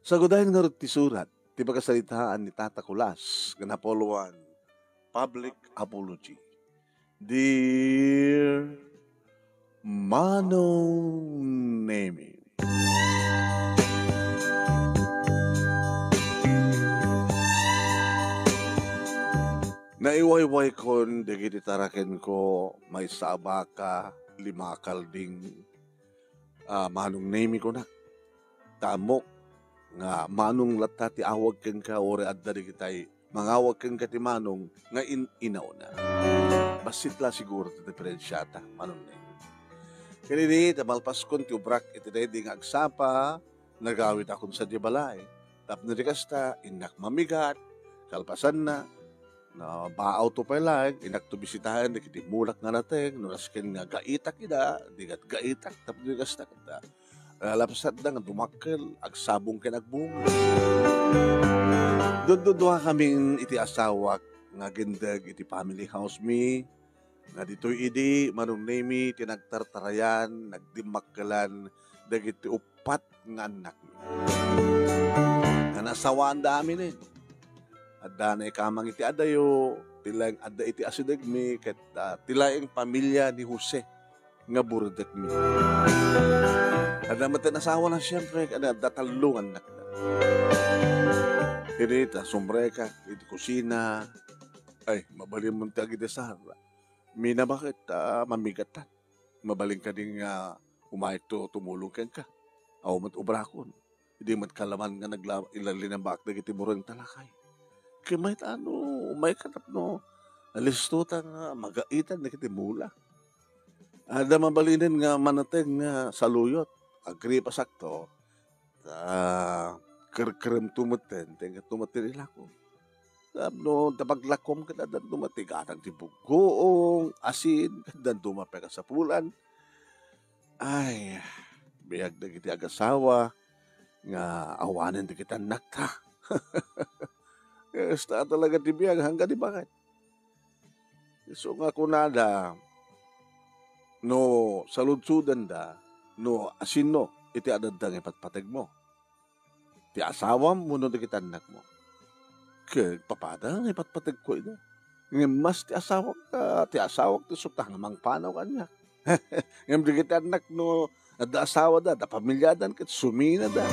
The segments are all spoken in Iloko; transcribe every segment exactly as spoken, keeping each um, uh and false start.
Sagudayen ngarud ti surat ti pakasaritaan ni Tata Kulas nga napuluan, Public Apology. Dear Manong Nemi, naiwaywaykon dagiti tarakenko, maysa a baka, lima a kalding, a, Manong Nemi, kunak. Ta ammok nga Manong latta ti awag kenka, uray adda dagitay mangawag kenka ti Manong nga in-inauna. Bassit la siguro ti diferensiata, Manong Nemi. Ken idi, ta malpaskon ti obrak iti daydi nga agsapa, nagawidakon sadiay balay. Tapno di kasta, innak mamigat, kalpasanna, no, baawto pay laeng, innakto bisitaen dagiti mulak nga nateng, no nasken nga gaitak ida, di ket gaitak, tapno di kasta, ket, ah, lalapsatda nga dumakkel, agsabong ken agbunga. Dududua kamin iti asawak nga agindeg iti family house mi, nga ditoy idi, Manong Nemi, ti nagtartarayan, nagdimmakkelan dagiti uppat nga annakmi. Nga nasawaanda aminen. Adda naikamang iti adayo, ti laeng adda iti asidegmi, ket, ah, ti laeng pamilia ni Jose nga burdekmi. Adda met ti asawana, siempre, ket adda tallo nga annakda. Idi ta sumrekak iti kusina, ay, mabalinmon ti agidesar. Mina, baket, ah, mamigatan? Mabalin kadi nga umayto tumulong kenka? Awan met obrakon. Idi met kalaman nga nagla-, ilalinebaak dagiti bureng ta lakay. Ket mayat no umayka tapno alisto ta nga magaitan dagiti mula. Adda mabalinen nga manateg nga saluyot. Agripasakto. Ta kerkeremto metten, ti inggantto metten ilako. Tapno ta paglakom ket addanto met ti gatang ti buggoong, asin, ket addanto met pay kasapulan. Ay, biag dagiti agasawa nga awanen dagiti annakta. Kasta talaga ti biag, haan kadi, baket? Isu nga kunada, no saludsodanda, no asinno iti adda nga ipatpategmo. Ti asawam wenno dagiti annakmo? Ket papada nga ipatpategko ida. Ngem mas ti asawak, ah, ti asawak ti sutang a mangpanaw kaniak. Ngem dagiti annak no adda asawada, adda pamiliada, ket suminada.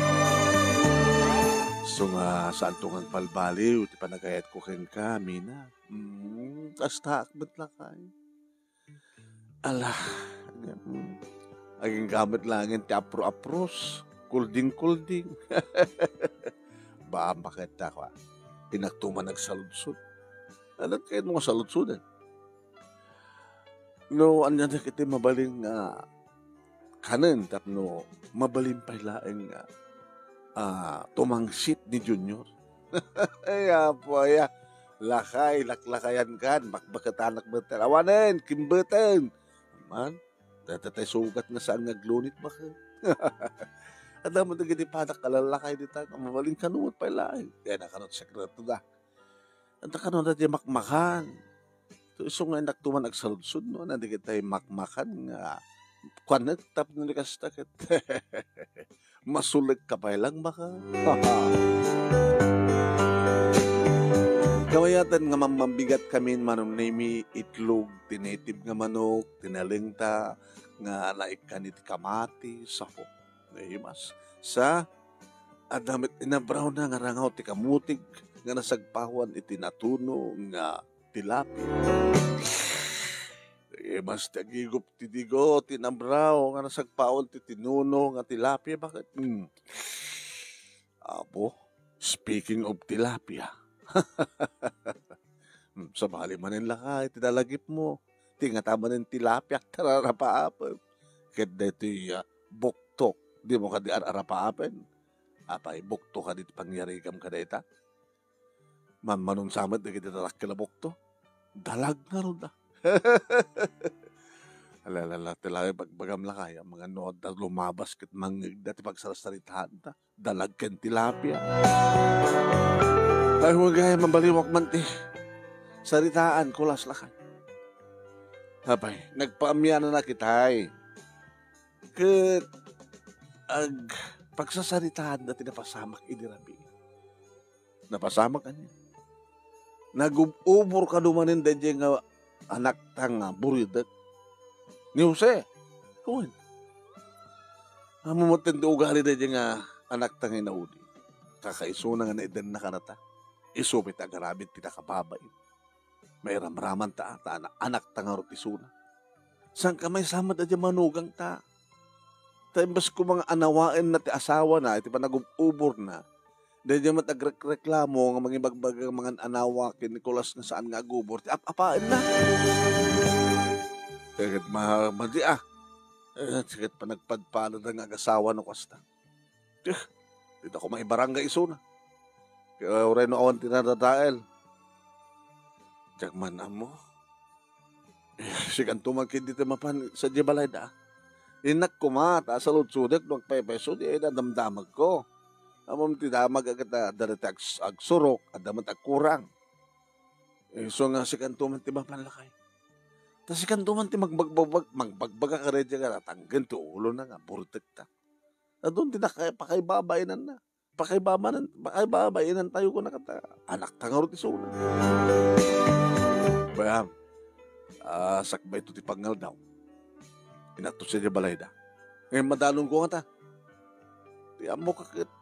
Isu nga saanto nga agbalbaliw ti panagayatko kenka, Mina. Mm, kastaak met lakay. Ala, mm, agingga met laengen ti apro-apros, kulding-kulding. Baan, baket, ta kua, innakto man agsaludsod. Adda kayatmo nga saludsoden? No ania dagiti mabalin nga kanen tapno mabalin pay laeng nga, ah, tumangsit ni Junior. Ay, apo aya. Lakay, laklakayan kan, bakbaketanak metten. Awanen, kimbeten. Man, dayta tay sugat nga saan nga aglunit, baket. Adda met dagiti padak a lallakay dita, nga mabalin kano met pay laeng. Kaya na kano ti sekreto da. Anta kano dayta makmakan. Isu nga innakto man agsaludsod, no, na dagitay makmakan nga kuanek tapno di kasta ket masulek ka pay lang, baket. Kawayatan nga mammambigat kamin, Manong Nemi, itlog, ti native nga manok, ti nalengta, nga naikkan iti kamati, sahok. Naimas. Sa, adda met inabraw na nga rangaw ti kamutig nga nasagpawan iti natuno nga tilapia. Imas ti agigup ti digo, ti nabraw nga nasagpawan ti tinuno nga tilapia. Baket? Hmm. Apo, speaking of tilapia. Hmm, sabali manen lakay ti nalagipmo. Ti ngata manen tilapia, tararapaapen. Ket daytoy, ah, buktok, dimo kadi ar-arapaapen? Apay, buktok kadi ti pangyarigam kadayta? Mammanunsa met dagiti tarakkel a bukto. Dalag ngarud, ah. Ala, ala, ala, ti laeng bagbagam lakay, amangan no adda lumabas ket mangngegda ti pagsarsaritaanta. Dalag ken tilapia. Ay, huwag ay, mabaliwak man ti saritaan, Kulas, lakay. Apay, nagpaamianan a kitay. Ket ag-, pagsasaritaanda ti napasamak idi rabii. Napasamak ania? Nagub-ubor kano manen daydiay nga anakta nga buridek. Ni Jose, wen. Ammom metten ti ugali daydiay nga anakta nga inaudi. Kakaisuna nga naiddanna kanata. Isu pay ti agaramid ti nakababain. Mairamramanta, ta ana-, anakta ngarud isuna. Saan ka maysa met a diay manugangta? Ta imbes koma nga anawaenna ti asawana iti panagub-uborna, daydiay met agrekreklamo nga mangibagbaga nga mangan-anawa ken Nicolas nga saan nga agubor ti ap-apaenna. Ket ma-, madi a. Eh, ket panagpadpadada nga agasawa no kasta. Tih, dita koma ibarangay isuna. Kaya uray no awan ti nadadael. Diak man ammo. Eh, sikanto man ketdi ti mapan sadiay balayda. Innak koma, ta saludsodek no agpaypayso, di ay nadamdamagko. Ammom ti damag a ket adda ti ags-, agsurok, adda met agkurang. Isu nga sikanto man ti mapan lakay. Ta sikanto man ti magbagbag-, magbagbagak kadaydiay nga natanggen ti ulona nga burtekta. Adun ti naka-, pakaibabainanna. Pakaibabanan-, pakaibabainantayo kuna kata. Anakta ngarud isuna. Bayam, ah, sakbay to ti pangngaldaw. Inakto sadiay balayda. Ngem madalon ko ngata. Ti ammok a ket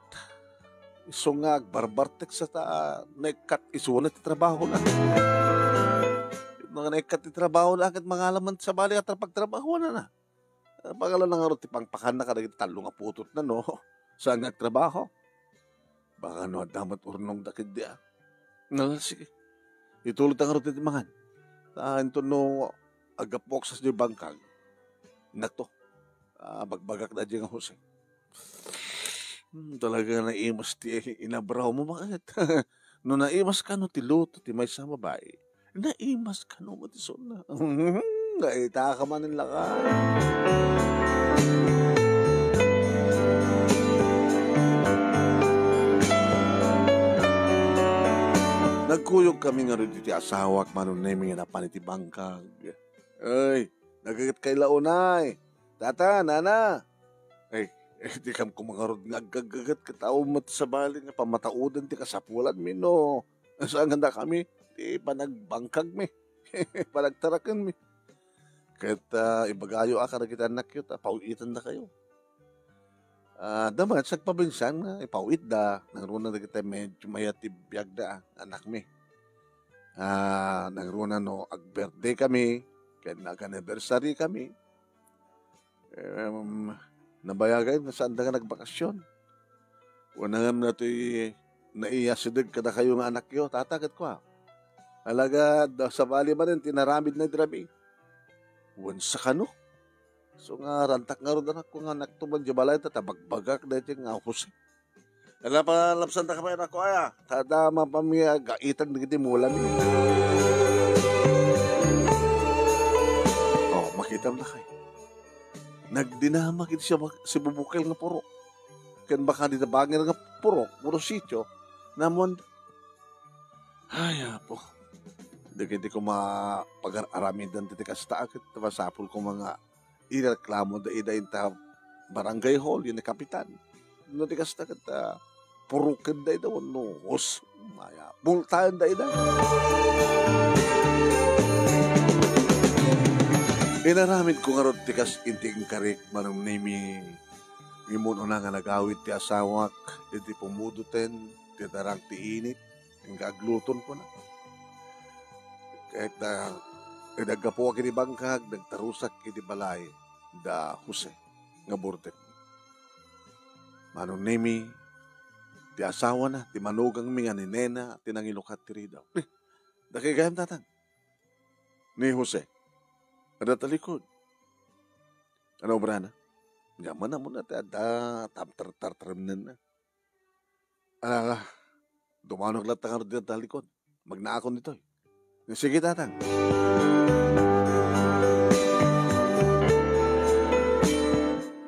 isu nga agbarbartek sa ta naikkat isuna ti trabahona. No naikkat ti trabahona, ket mangalaman sabali a tra-, pagtrabahonana. Pangalanna ngarud ti pangpakanna kadagiti tallo nga putotna, no? Saan nga agtrabaho? Baka no adda met urnongda ketdi a. Nga, sige. Itulodta ngarud ti mangan. Ta inton no aggapuak sadiay bangkag, inakto. Ah, bagbagak daydiay nga Jose. Hmm, talaga naimas ti inabrawmo, baket? No naimas kano ti luto ti maysa a babai, naimas kano met isuna. Dayta ka manen lakay. Nagkuyogkami ngarud iti asawak, Manong Nemi, nga napan iti bangkag. Ay, nagagetkay la unay. Tata, nana. Ay, eh, dikam koma ngarud nga aggaggaget ket awan met sabali nga pamatauden ti kasapulanmi no saan nga dakami ti panagbangkagmi, panagtarakenmi. Ket, ah, ibagayo a kadagiti annakyo ta paw-itendakayo. Ah, adda met sa agpabinsan nga ipaw-itda, nangruna dagiti medyo mayat ti biagda, ah, annakmi. Ah, nangruna no ag-birthday kami, ken ag-anniversary kami, em, nabayagay nga saanda nga nagbakasyon. Wen, ngem datoy naiyasideg kadakayo nga annakyo, tata, ket kua, alagad, ah, sabali manen ti inaramidna idi rabii. Wen, sakano? Isu nga rantak ngarud, anakko, nga annakto man diay balayda ta bagbagak daytoy nga Jose. Ala, palapsandaka pay, anakko, aya. Ta adda mapanmi agaitang dagiti mulami. Oh, makitam lakay. Nagdinamag iti sibu-, sibubukel nga purok. Ken baka dita bangir nga purok, puro sitio, namuan. Ay, Apo. Dagiti koma pagar-aramidan ti kasta, ket masapul koma nga ireklamo da ida inta barangay hall, ken ni kapitan. No di kasta ket, ah, purukenda ida wenno hus-, maya, multaenda ida. Inaramid ko ngarud ti kas inti inkarik, Manong Nemi. Immun-una nga nagawid ti asawak iti pumudoten ti darang ti init, inka agluton, kuna. Ket, ah, idi aggapuak iti bangkag, nagtarusak iti balay da Jose nga burtek. Manong Nemi, ti asawana, ti manugangmi nga ni Nena, ti nangilukat ti ridaw. Eh, dakay gayam, tatang. Ni Jose, adda talikod. Ano obrana? Diak man ammo no ti adda tar-, tartartaremnenna. Ah, dumanok latta ngarud dita talikod. Magnaakon ditoy. Sige, tatang.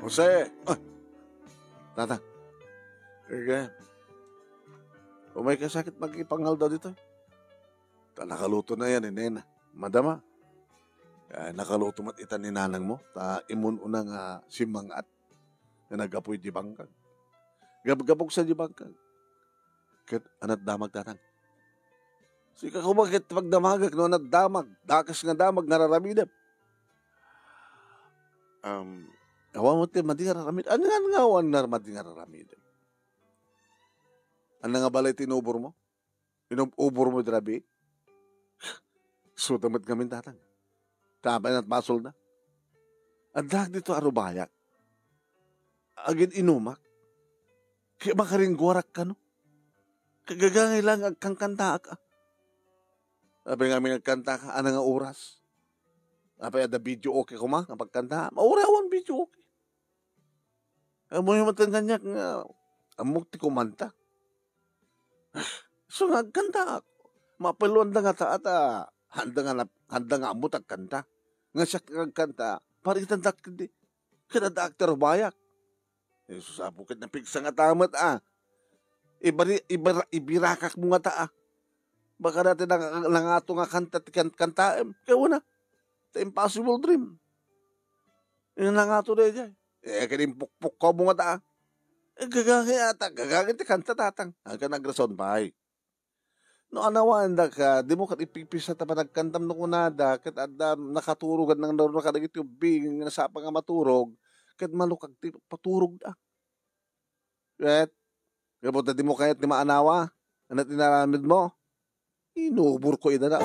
Jose! Ah! Tatang. Sige. Umayka sa ket makipangaldaw ditoy. Ta nakaluto na yan, ni Nena. Madama. Ah, nakaluto met ita ni nanangmo. Ta immun-una nga simmang-at nga naggapu iti bangkag. Gabgabog sa di bangkag. Ket anat damag tatang. Sika koma ket pagdamagek no anat damag, dakes nga damag nga raramidem. Um, awan mo ti madi nga raramid. Ano nga nga awan nga madi nga raramidem? Ano nga balay ti inubor mo? Inub-, ubor mo di rabii? Suda met ngamin tatang. Tapay nat basol na. Addak dito a rubayak. Agin inumak. Kaya makaringguarak kano. Kagagangay lang agkangkantaak, ah. Apay ngamin agkanta ka, ano nga oras? Apay adda video okay kuma, nga pagkanta? Mauray awan video okay. Amo yung matang kaniak nga, amok ti kumanta. So nga agkantaak. Mapaluan da nga ta, ata, handa nga nap-, handa nga ammo ta agkanta. Nga siak nga agkanta, paritan dak di. Kada dak ti rubayak. Jesus, apo ket napigsa nga tamet, ah. Ibari-, ibara-, ibirakak mo nga ta, ah. Baka dati nang-, nangato nga kanta ti kan-, kantaem. Kaya wala. The Impossible Dream. Yung nangato na dyan. Eh, kanimpukpuk ko mo nga ta, ah. Eh, gagangay ata, gagangay ti kanta tatang. Agka nagrason, bay. No, anawan da ka, di mo kat ipipisa ta panagkantam no kunada, ket adda nakaturogan nang naruna kadagiti ubbing nga nasapa nga maturog, ket malukag ti paturog da. Ket, gapu ta di mo kayat ti maanawa, ano ti naramid mo? Inubor ko ida na.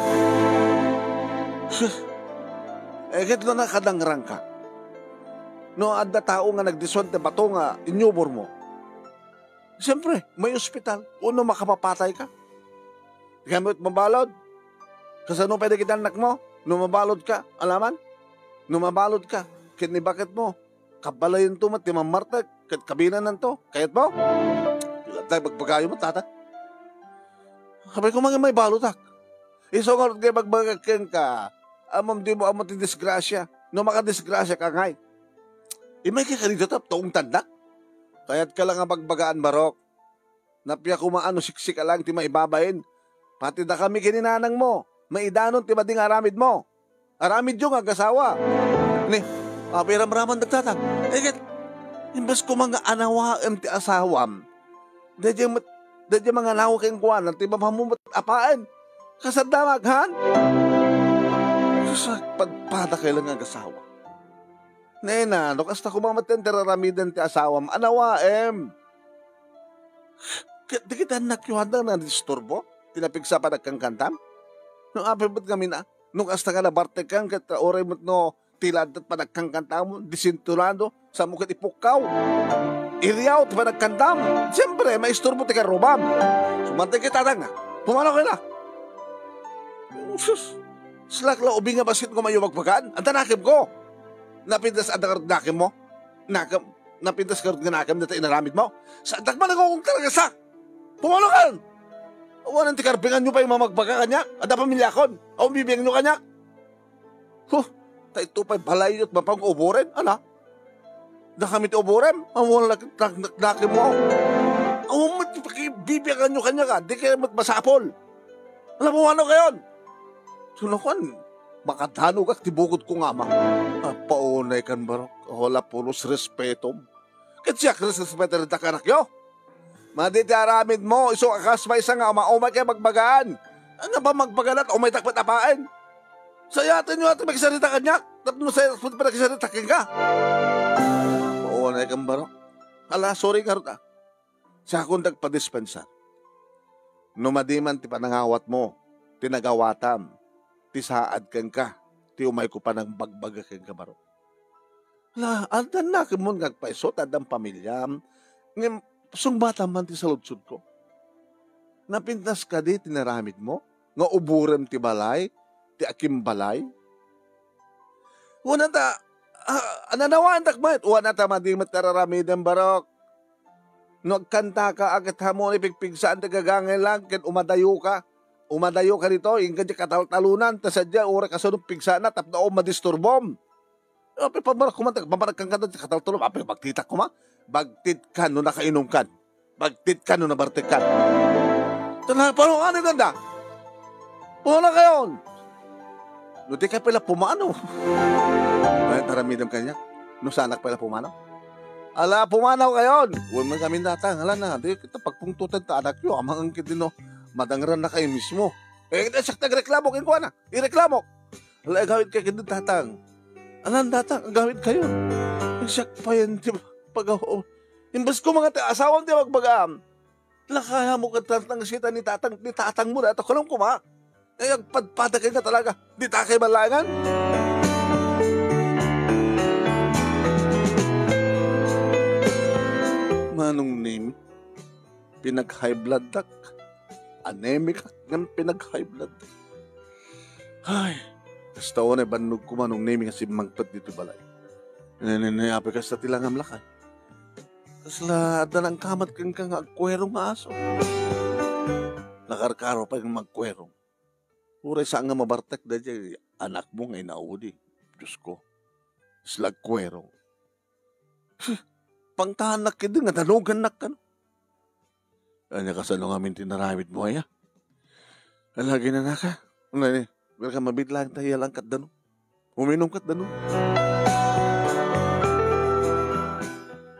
Eh, ket no nakadangrang ka. No, adda tao nga nagdiswan ti bato nga inyubor mo. Siyempre, may ospital. Uno, makapapatay ka. Di ka met mabalod. Kasano pay dagiti annak mo? No mabalod ka, alaman? No mabalod ka, ket ni baket mo, kabalayen to met ti mammartek, ket kabilananto. Kayat mo? Ilatay, bagbagayo mo, tata. Sabay ko, "Mangin may balotak." Isu ngarud nga ibagbagak kenka, ammom di mo ammo ti disgrasya. No makadisgrasya ka ngay, imay ka kadi tapno ungtannak. Kayat ka lang nga bagbagaan, Barok. Napia koma no siksika lang ti maibabain. Pati dakami ken ni nanang mo, maidanon ti madi nga aramid mo. Aramid yo nga agasawa. Ni, apay ramraman dagtatang. Eh, ket, imbes koma nga anawaem ti asawam, daydiay met, daydiay manganawa kenkuana ti mapammumot a paen. Kasat damag, han? Sus, padpada kay lang nga agasawa. Nena, no kasta koma met ti raramiden ti asawam, anawaem. Ket dagiti annakyo, handa nga nadisturbo ti napigsa a panagkankantam? No apay met ngamin a, no kasta nga nabartekan ket uray met no ti laddat panagkankantam, desentonado, samo ket ipukkaw. Iriaw ti panagkantam. Siyempre, maisturbo ti karrubam. Sumantay ket tatang, pumanaw kayna. Sus, salak la ubing nga basket ko mayo magbagaan. Anta nakemko. Napintas adda karud nakem mo? Nakem, napintas karud nga nakem data inaramid mo? Sa addak man nagukong talaga sa. Pumanaw kan! Awanan ti karbingan nyo pay mamagbaga kaniak. Adda pamilyakon. Awan bibiang nyo kaniak. Huh, ta ito pay balayyo at mapang uburen, ana? Dakami ti uburem, awan lak-, lak-, lak-, mo. Awan met ti pakibibiagan nyo kaniak, di kayo met masapol. Alam mo, ano kayon? Sunakan, makadanogak ti bukod ko nga ama. Apaunay kan barok, wala puros respetom. Ket siak, respeto dita kanakyo. Madi ti aramid mo, isu a kas maysa nga umaumay kay bagbagaan. Ano ba magbaganat, umaytak met apaen? Sayaten yo ati magsarita kaniak, tapno sayaten met magsarita kenka. Maunay kan barok. Ala, sorry, ngarud, ah. Siakon dagpadispensar. No madi man ti panangawat mo, ti nagawatam, ti saad kenka, ti umay ko panangbagbaga kenka barok. La, addan nakem mon nga agpayso, ta addan pamiliam, ngem sungbatam man ti saludsodko. Napintas kadi ti naramid mo, nga uburem ti balay, ti akimbalay? Wana ta, ah, ananawaandak met, wana ta madi met ti raramidem, barok. No agkantaka a ket ammom ipigpigsaan ti gagangay lang ket umadayoka. Umadayoka ditoy, inka diay kataltalonan, ta sadiay uray kasano pigsana tapno awan madisturbom. Apay pamara koma, ta, pamara kan kanta ti kataltalom, apay bagtitak koma. Bagtitkan no nakainumkan. Bagtitkan no nabartekkan. Tala, pano nga ni ganda? Pumanaw kayon. No di ka pala pumanaw. Ay, taramidem kaniak. No saanak pala pumanaw. Ala, pumanaw kayon. Wen man kami, Tatang. Ala na, di kita pagpungtotan ta anakyo. Amangan ketdi no, madangranna kayo mismo. Eh, siak ti agreklamo kenkuana. Ireklamo. Ala, agawid kayo ketdi, Tatang. Alan, Tatang, agawid kayo. Eh, siak pay ti pagaw-, imbes ko nga ti asawam ti magbagaam. Lakayam ket tangtangsitan ni tatang, ni tatangmo dayta, kunam koma. Ay, agpadpada kayo na talaga. Dita kayo balangan. Manong Nemi, pinag-high blood dak. Anemic ak ngem pinag-high blood. Ay, kasta unay bannog ko, Manong Nemi, nga simmangpet ditoy balay. Ne, ne, ne, apay kasta ti langam lakay. Kasla adda nangkamat kenka nga agkuerong nga aso. Nakarkaro pay nga magkuerong. Uray saan nga mabartek daydiay anakmo nga inaudi. Diyos ko. Kasla agkuerong. Pangtaannak ketdi nga danugannak kano. Ania kasano ngamin ti inaramidmo, aya? Ala, ginanaka. Unay, wen ka mabit laeng ta iyalang ket danum. Uminum ket danum.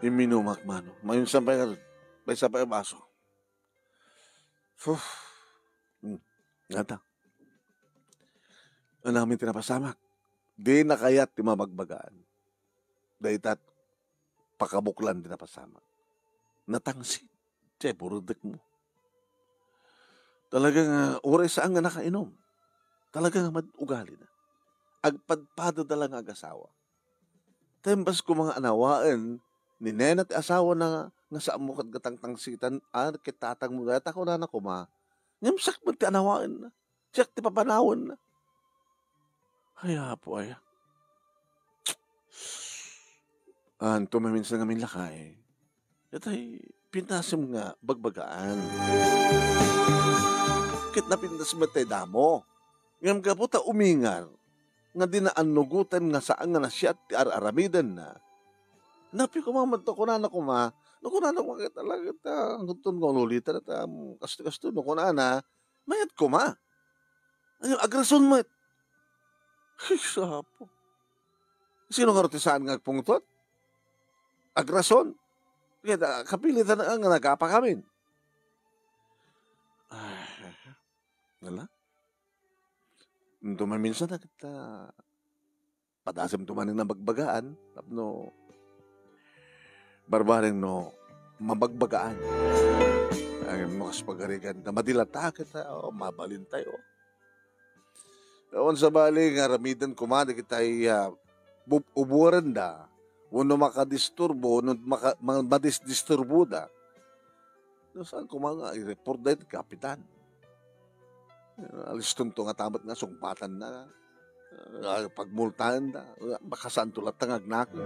Iminumak, Manong. Maysa pay nga, maysa pay a baso. Sus. Hmm. Ngata. Ania ngamin ti napasamak. Dina kayat ti mabagbagaan. Dayta pakabuklan ti napasamak. Natangsit ti burutekmo. Talaga nga, uray saan nga nakainom. Talaga nga mad-ugalina. Agpadpadada la nga agasawa. Ta imbes koma nga anawaen ni nena ti asawana nga, nga saanmo ket nga tangtangsitan, a, ket tatangmo dayta, kunana koma, ngem siak met ti anawaenna. Siak ti papanawenna. Ay, Apo, aya. Anto maminsan ngamin lakay. Itay pintasem nga bagbagaan. Ket napintas met tay damo. Ngem gapu ta umingar nga dina annugoten nga saan nga nasiat ti ar-aramidenna. Napay koma met ta kunana koma, no kunana koma ket ala ket, ah, anggunton nga ululiten ta, um, kasto-kasto, no kunana, mayat koma. Ania, agrason met. Ay, sapo. Sino ngarud ti saan nga agpungtot? Agrason? Ket, ah, kapilitan nga nagapakamin. Ay, ala? Inton maminsan, ket, ah, padasemto manen a bagbagaan tapno barbareng no mabagbagaan. Ay, no kas pagarigan ta, madilata ket, ah, o, mabalintayo. Awan sabali nga aramiden koma dagitay, ah, bub-, ubuarenda, wenno makadisturbo, wenno maka-, ma-, madisdisturboda. No saan koma nga i-report dayta ti kapitan. Alistonto ngata met nga sungbatanna. Ah, pagmultaenda. Makasaanto latta nga agnakem.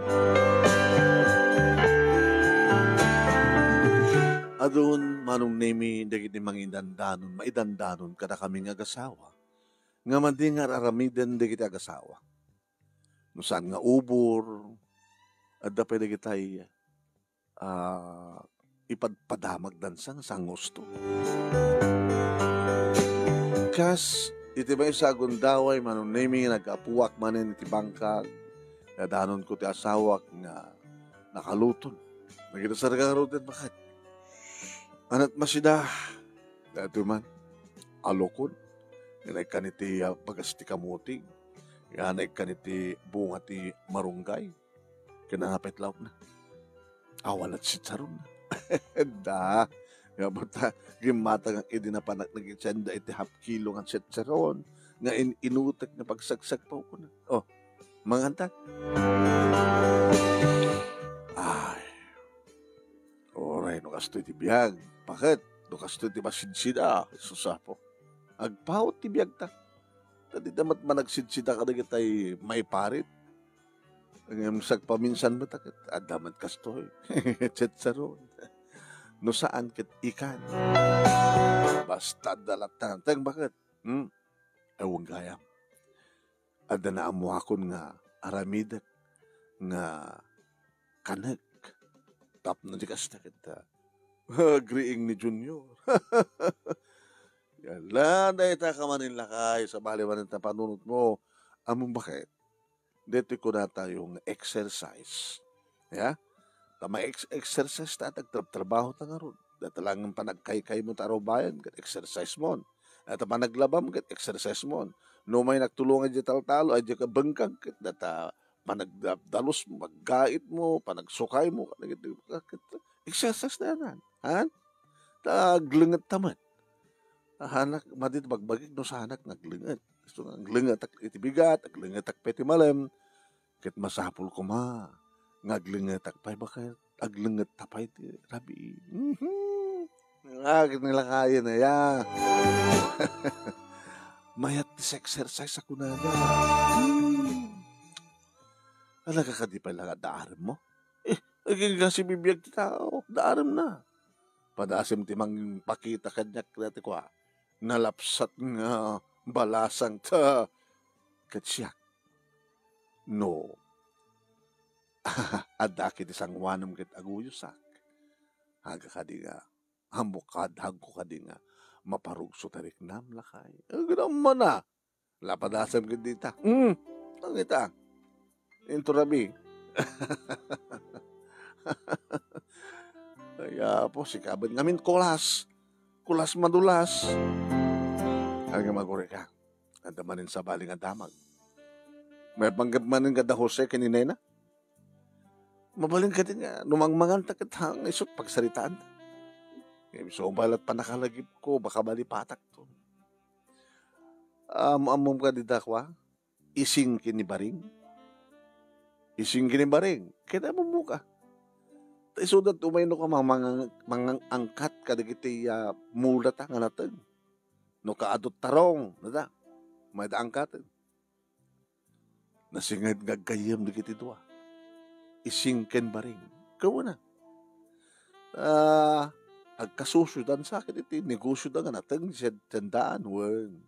Adun, Manong Nemi, dagiti mangidandanon, maidandanon kadakami nga agasawa, nga madi nga ar-aramiden dagiti agasawa. No saan nga ubor, adda pay dagitay, ah, ipadpadamagdansa nga saan nga usto. Kas iti maysa a gundaway, Manong Nemi, nga naggapuak manen iti bangkag, nadanonko ti asawak nga nakaluton. Nagidasar ngaruden, baket. Anat masida, daytoy man, alukon. Nga naikkan iti, ah, bagas ti kamuting. Nga naikkan iti bunga ti marunggay. Kinanapit laokna. Awan a chicharonna. Da, nga buta, gimmatangak idi napanak nagitsenda iti half kilo nga chicharon, nga in-inutek nga pagsagsapaw ko na. Oh, manganta. Ay, oray, no kastoy ti biag, paket, no kastoy ti masidsida, susapo. Agpawot ti biagta. Ta dita met managsidsida kadagitay maiparit. Ngem sagpaminsan met a ket adda met kastoy. Chicharon. No saan ket ikan. Basta adda latta. Teng baket. Hmm? Awan gayam. Adda naammoakon nga aramidek nga kanek. Tapno di kasta ket, ah, agriing ni Junior. Yala, dayta ka manen lakay, sabali manen ta panunotmo. Ammom baket? Daytoy kunatayo nga exercise. Ya? ma-ex-, exercise ta, agtrabtrabaho ta ngarud. Data laeng panagkaykaymo ta arubayan, ket exercise mon. Data panaglabam, ket exercise mon. No may nagtulong iti taltalo, ay di ka bengkag, ket data panagdalus mo, paggaitmo, panagsukaymo, ket exercise ta yan. Ha? Ta aglenget ta met. Ahanak, madi ti bagbagik no saanak nga aglenget. Isu nga aglengetak iti bigat, aglengetak pay iti malem, ket masapul koma nga aglengetak pay baket, aglenget ta pay ti rabii. Mhm. Nga, ket nilakayen aya. Mayat ti exercise a kunada. Hmm. Talaga kadi pay la nga adda arem mo? Eh, agingga si bibiag ti tao, adda arem na. Padasem ti mangpakita kaniak dati kua, nalapsat nga balasang ta ket siak. No, adda ket ti sanguanem ket aguyosak. Aga kadi nga, ammok kad-, hagko kadi nga, maparugso ti riknam, lakay. Agdam man a. Lapadasem ket dita. Hmm. Ang ita. Into rabii. Ay, apo, sika met ngamin kulas. Kulas madulas. Agay, maguri ka. Adda manen sabali nga damag. Maipanggep manen kada Jose ken ni Nena. Mabalin kadi nga, no mangmanganta ket ha, nga isut' pagsaritaan. Ngem isu pay la't panakalagipko, baka malipatak to. Am-, ammom kadi dakua? Ising ken ni Baring. Ising ken ni Baring. Ket ammom ka. Ta isuda ti umay no ka mang-, mang-, mangangkat kadagiti, ah, mula ta nga nateng. No kaadut tarong, nada. Mayda angkaten. Nasinged nga aggayyem dagiti dua. Ising ken Baring. Kauna. Ah, agkasosiodan sa ket iti negosioda nga nateng ti tiendaan, wen.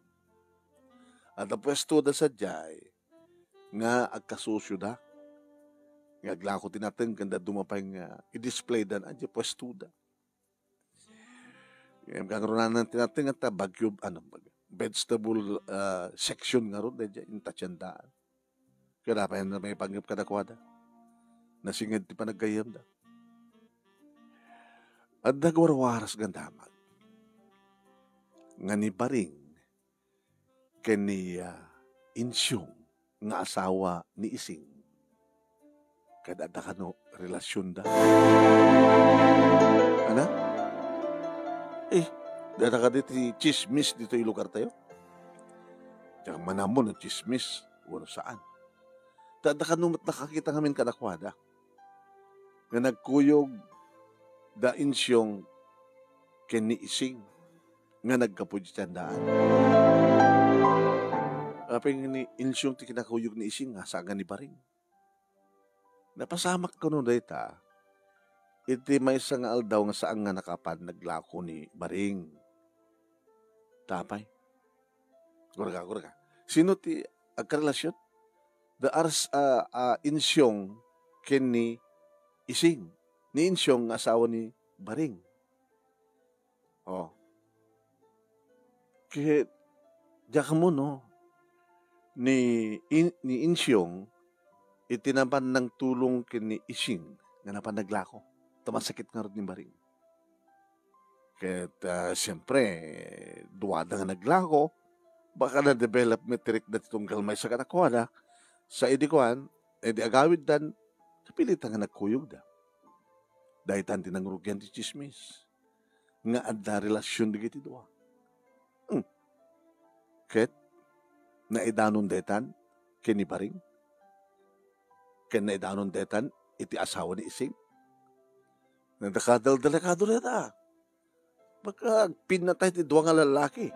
Adda puestoda sadiay nga agkasosioda. Nga aglako ti nateng ken dadduma pay nga i-displaydan a diay puestoda. Ngem kangrunanan ti nateng ta bagyo, ano, bag-, vegetable, ah, section ngarud daydiay, inta tiendaan. Kada pay nga maipanggep kadakuada. Nasinged ti panaggayyemda. Adda agwarwaras nga damag nga ni Baring ken ni, ah, Insyong nga asawa ni Ising. Ket adda kano relasionda. Ana? Eh, data kadi ti tsismis ditoy lugartayo? Diak man ammo no tsismis wenno saan. Ta adda kano met nakakita ngamin kadakuada nga nagkuyog da Insyong ken ni Ising nga naggapu iti tiendaan. Apay nga ni Insyong ti kinakuyog ni Ising nga saan nga ni Baring? Napasamak kano dayta iti maysa nga aldaw nga saan nga nakapan naglako ni Baring. Tapay. Gurga, gurga. Sino ti agkarelasion? The ars-, ah, ah, Insyong ken ni Ising. Ni Insyong nga asawa ni Baring. Oh. Ket diak ammo no ni In-, ni Insyong iti napan nangtulong ken ni Ising nga napan naglako. Ta masakit ngarud ni Baring. Ket, ah, siempre, duada nga naglako, baka na-develop met ti rikna ti tunggal maysa kadakuada, sa idi kuan, idi agawiddan, napilitan nga nagkuyogda. Daytan ti nangrugian ti tsismis nga adda relasion dagiti dua. Hmm. Ket naidanon daytan ken ni Baring? Ken naidanon daytan iti asawa ni Ising? Nadakadal-, delikado dayta. Baka agpinnatay ti dua nga lallaki.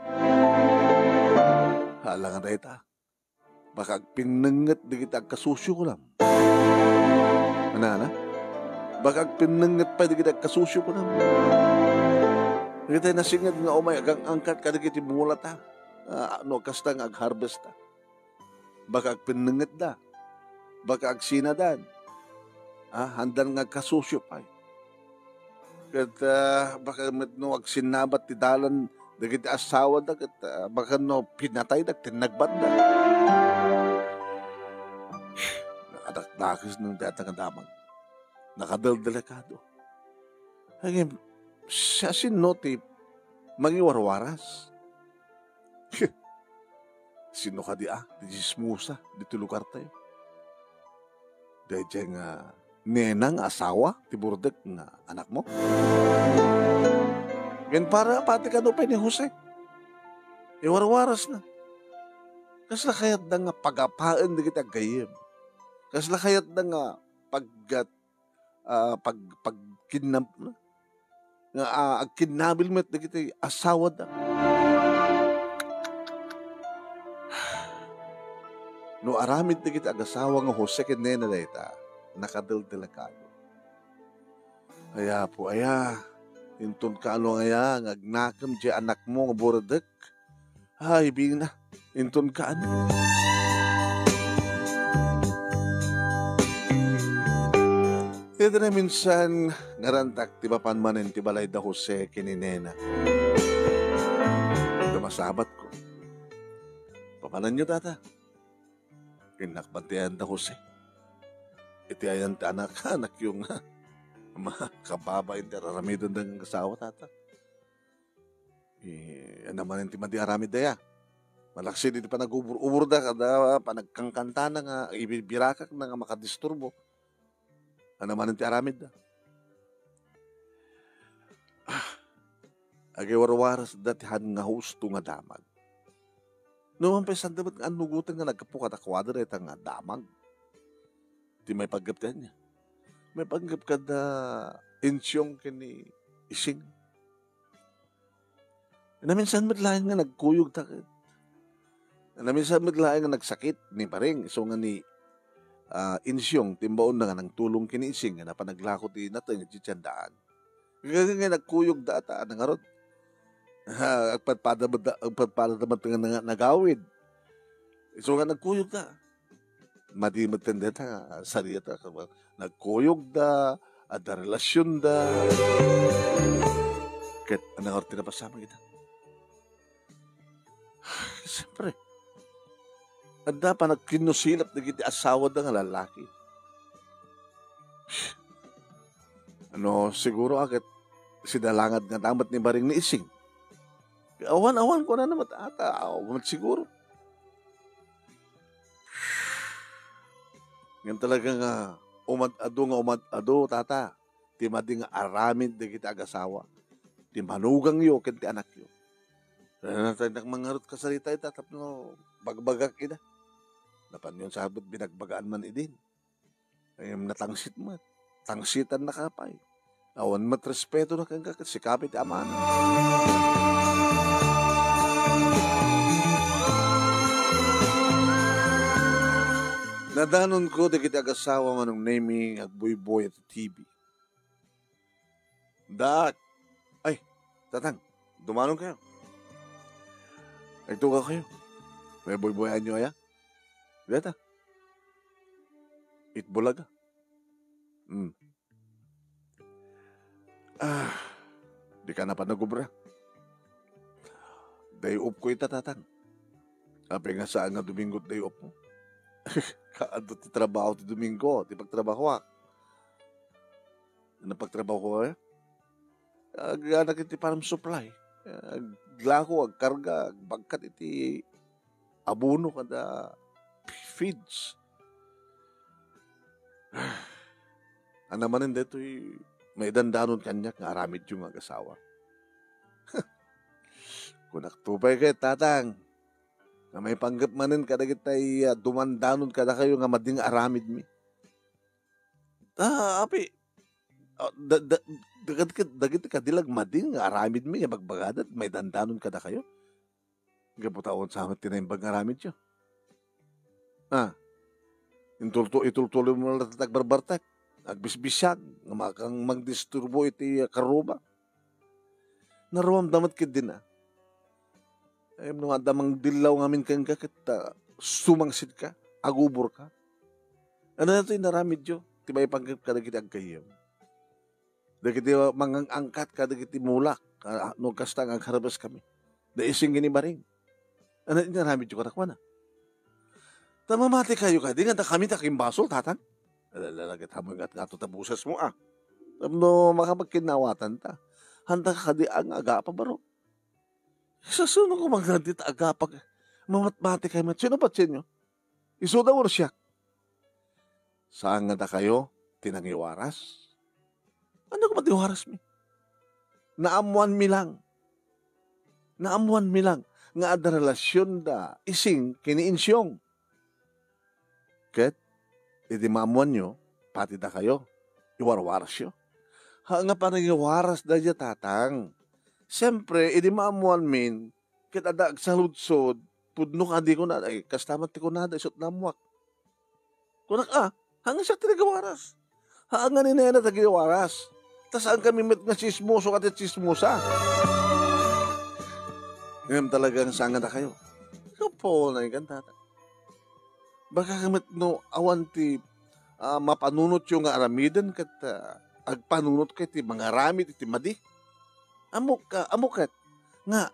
Hala nga dayta. Baka agpinnengnget dagiti agkasosio kunam. Ana, ana? Baka agpinnengnget pay dagiti agkasosio kunam. Dagiti nasinged nga umay agang-angkat kadagiti mulata. Ah, no kasta nga agharvesta. Baka agpinnengngetda. Baka agsinadan. Ah, handan nga agkasosio pay. Ket, ah, baka met no agsinnabat ti dalan dagiti asawada ket, ah, baka no pinatayda, tinnagbatda. Nakadakdakes no dayta nga damag. Nakadeldelikado. Ngem, siasino ti mangiwarwaras? Sino kadi a ti chismosa ditoy lugartayo? Daydiay nga nena nga asawa ti burdek nga anakmo? Ngem para pati kano pay ni Jose, iwarwarasna. Kasla kayatda nga pagapaen dagiti aggayem? Kasla kayatda nga paggat-, ah, pag-, pagkidnap-, nga, ah, agkidnabil met dagiti asawada? No aramid dagiti agasawa nga Jose ken nena dayta, nakadeldelikado. Ay, Apo, aya, inton kaano aya nga agnakem diay anakmo nga burdek? Ay, bina, inton kaano. Iti naminsan, ngarantak ti mapan manen ti balay da Jose ken ni nena. Dumasabatko. Papananyo, tata? Innak bantayan da Jose. Iti ayan ti anak, anakyo nga makababain ti ar-aramiden da nga asawa, tata. Eh, ania manen ti madi aramid daya? Malaksid iti panagubur-uburda, kada panagkankantana nga ibibirakakna nga makadisturbo. Ania manen ti aramidda? Ah, agiwarwarasda ti han nga husto nga damag. No man pay sanda met nga annugoten nga naggapu kadakuada dayta nga damag. Ti maipanggep ti ania? Maipanggep kada Insyong ken ni Ising. Naminsan met laeng nga nagkuyogda ket. Naminsan met laeng nga nagsakit ni Baring, isu nga ni, ah, Insyong, ti imbaonna nga nangtulong ken ni Ising nga napan naglako ti nateng iti tiendaan. Nga, nga, nga nagkuyogda ta, nangarod. Ha, agpadpada met, agpadpada met nga nanga-, nagawid. Isu nga nagkuyogda. Madi met ken dayta nga sariata, nagkuyogda, adda relasionda. Ket ania nga ti napasamak ita? Siyempre, adda panagkinnusilap dagiti asawada nga lallaki. Ano, siguro, a, ket sidalangad nga damat ni Baring ni Ising. Awan, awan, kunana met ata, awan met siguro. Ngem talaga nga umad-adu nga umad-adu, tata, ti madi nga aramid dagiti agasawa, ti manugangyo ken ti anakyo. Nanataynak mangarud kasarita ita tapno bagbagak ida. Napanyon sabet binagbagaan man idin. Ngem natangsit met. Tangsitannak pay. Awan met respeto na kenka ket sika pay ti amana. Nadanonko dagiti agasawa nga nang Nemi nga agbuybuy iti T V. Dak. Ay, tatang, dumanon kayo. Agtugaw kayo. May buybuyan nyo aya? Deta. It Bulaga. Hmm. Ah, di ka na pa nagubra. Day off ko ita, tatang. Apay nga saan nga Domingo ti day off mo? Kaadu ti trabaho ti Domingo, ti pagtrabahoak. Ano pagtrabaho ko, eh? Ag-anak iti farm supply. Aglako, agkarga, agbagkat iti abono kada feeds. Ania manen daytoy maidandanon kaniak nga aramidyo nga agasawa? Kunak to pay ket, tatang, nga maipanggep manen kadagitay, ah, dumandanon kadakayo nga madi nga aramidmi. Ah, api, ah, da-, da-, dagiti, dagiti kadi la madi nga aramidmi nga bagbagada, maidandanon kadakayo. Gapu ta awan sa met ti naimbag nga aramidyo. Ah, intulto-, itultuloy mo la ti agbarbartek, agbisbisiag, nga makang magdisturbo iti karrubak. Naruamda met ketdin, a. Ay, no adda mangdillaw ngamin kenka ket, ah, sumangsitka, aguborka. Ania daytoy inaramidyo? Ti maipanggep kadagiti aggayyem. Dagiti mangang-angkat kadagiti mulak, ah, no kasta nga agharvest kami. Naising ni Baring. Ania inaramidyo kadakuana? Ta mamati kayo kadi nga dakami ti akimbasol, tatang? Ala, ala, ala, ket amoy ngat-ngato ta boses mo, a. Tapno makapagkinnawatan ta. Haanda ka kadi a nga agapa, baro? Sasano ko mangngadi ta agapa? Mamatmati kayo met. Sino patien nyo? Isuda wenno siak? Saan nga dakayo ti nangiwaras? Ania koma ti warasmi? Naammoanmi lang. Naammoanmi lang nga adda relasionda ising ken ni Insyong. Ket idi maammoanyo, pati dakayo, iwarwarasyo. Ha, nga panangiwarasda diay, tatang. Siempre, idi maammoanmin, ket adda agsaludsod, pudno kadi kunada, ay, kasta met ti kunada, isut' naammoak. Kunak, a, haan nga siak ti nagwaras. Haan nga ni Nena ti nagwaras. Ta saankami met nga tsismoso ket tsismosa. Ngem talagang saan nga dakayo. Ikaw po, naikan, tata. Baka met no awan ti, a, mapanunotyo nga aramiden ket, a, agpanunotkayo ti mangaramid iti madi. Ammok, a, ammok ket nga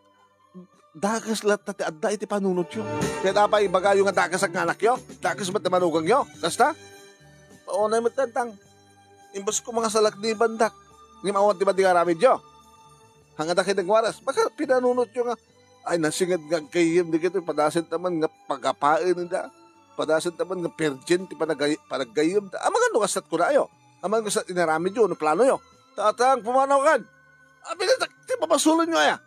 dakes latta ti adda iti panunotyo. Ket apay ibagayo nga dakes nga anakyo? Dakes met ti manugangyo? Kasta? Paunay met, tatang. Imbes ko mangasalak ni bandak. Ngem awan ti madi nga aramidyo. Haan nga dakayo nagwaras. Baka pinanunotyo nga, ay, nasinged nga aggayyem dagitoy, padasenta man nga pagapaenda. Padasenta man nga virgin ti panagay-, panaggayyemda. Amangan no kastat kunayo. Amangan no kastat inaramidyo, no planoyo. Tatang, pumanaw kan. Apay, ti pabasolenyo aya?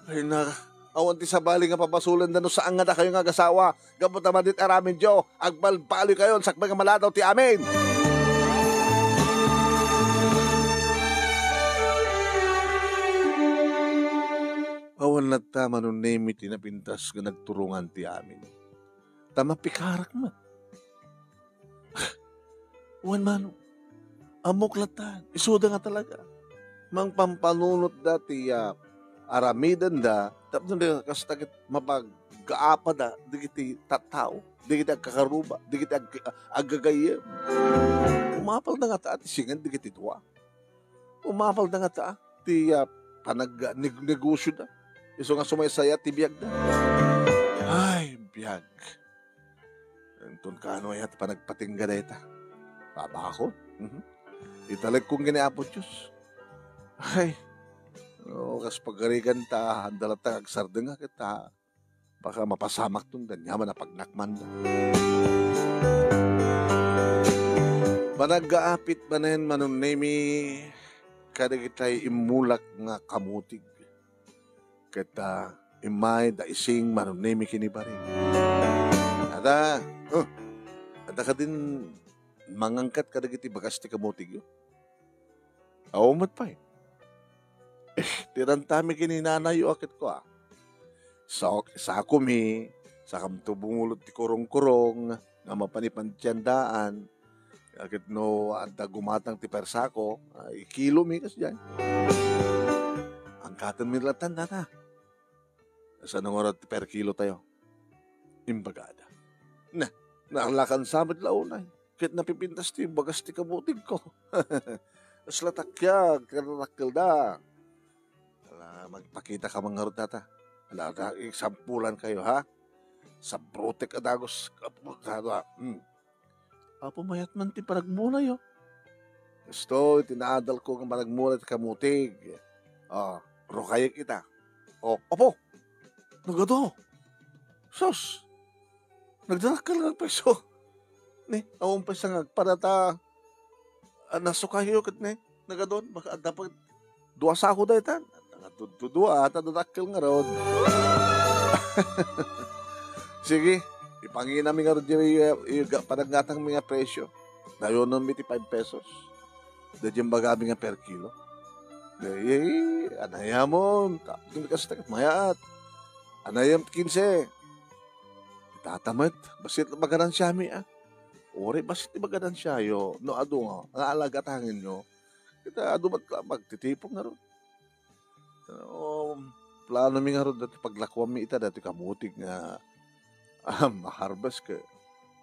Ay na, awan ti sabali nga pabasolenda no saan nga dakayo nga agasawa. Gapu ta madi ti aramidyo, agbalbaliwkayon sakbay nga maladaw ti amin. Awan latta, Manong Nemi, ti napintas nga nagturongan ti amin. Ta mapikarak met. Wen, Manong, ammok latta, isuda nga talaga. Mangpampanunotda ti, a, aramidenda, tapno kasta ket mapagaapada dagiti tattao, dagiti agkakaruba, dagiti ag-, aggagayyem. Umapalda ngata ti singed dagiti dua. Umapalda ngata ti, a, panag-, neg-, negosioda. Isu nga sumaysayat ti biagda. Ay, biag. Inton kano aya ti panagpatingga dayta. Babakon. Mhm. Italek kong gini Apo Dios. Ay, no, kas pagarigan ta, anda latta nga agsardeng ket ta, baka mapasamak ton danyaman a pagnakmanda. Panaggaapit manen, Manong Nemi, kadagitay immulak nga kamutig. Ket, a, immay da ising Manong Nemi ken ni Baring. Ada, oh, ada kadin mangangkat kadagiti bagas ti kamutigyo? Awan met pay. Eh, ti rantami ken ni nanayyo a ket kua. Sa-, sakomi, sakamto bumulot ti kurong-kurong nga mapan-ipan ti tiendaan. Ket no adda gumatang ti persako, a, ikilomi kasdiay. Angkatenmi latta, tata. Saan ngarud ti per kilo tayo? Imbagada. Na, naarlakan sa met la unay. Ket napipintas ti bagas ti kabutigko. Kasla takkiag, kadadakkelda. Ala, magpakita ka man ngarud, tata. Ala, ta-, sampulankayo, ha? Sabrotek a dagus, kapu-, tata. Hmm. Apo, mayat man ti panagmulayo. Kastoy ti naadalko nga panagmula ti kamutig. Ah, rukayek ita. Oh, apo! Nagadu! Sus! Nagdadakkel nga agpayso. Ni, awan pay sa nga agpadata. Ah, nasukayo ket ni, nagadun, baka adda pay dua sako daytan. Nangatudtudua, ta dadakkel ngarud. Sige, ipanginami ngarud diri, eh, eh, ga-, panaggatangmi nga presyo. Dayononmi ti five pesos. Daydiay imbagami nga per kilo. Daydiay, anayamon, tapno kastak, mayat. Anayam, kinse. Itata met, bassit la maganansiami, a. Uray bassit ti maganansiayo, no adu nga, nga alagatangenyo. Ita, adu met la, magtitipon ngarud. Um, planomi ngarud dati paglakuanmi ita dati kamutig nga, ah, ma-harvest ket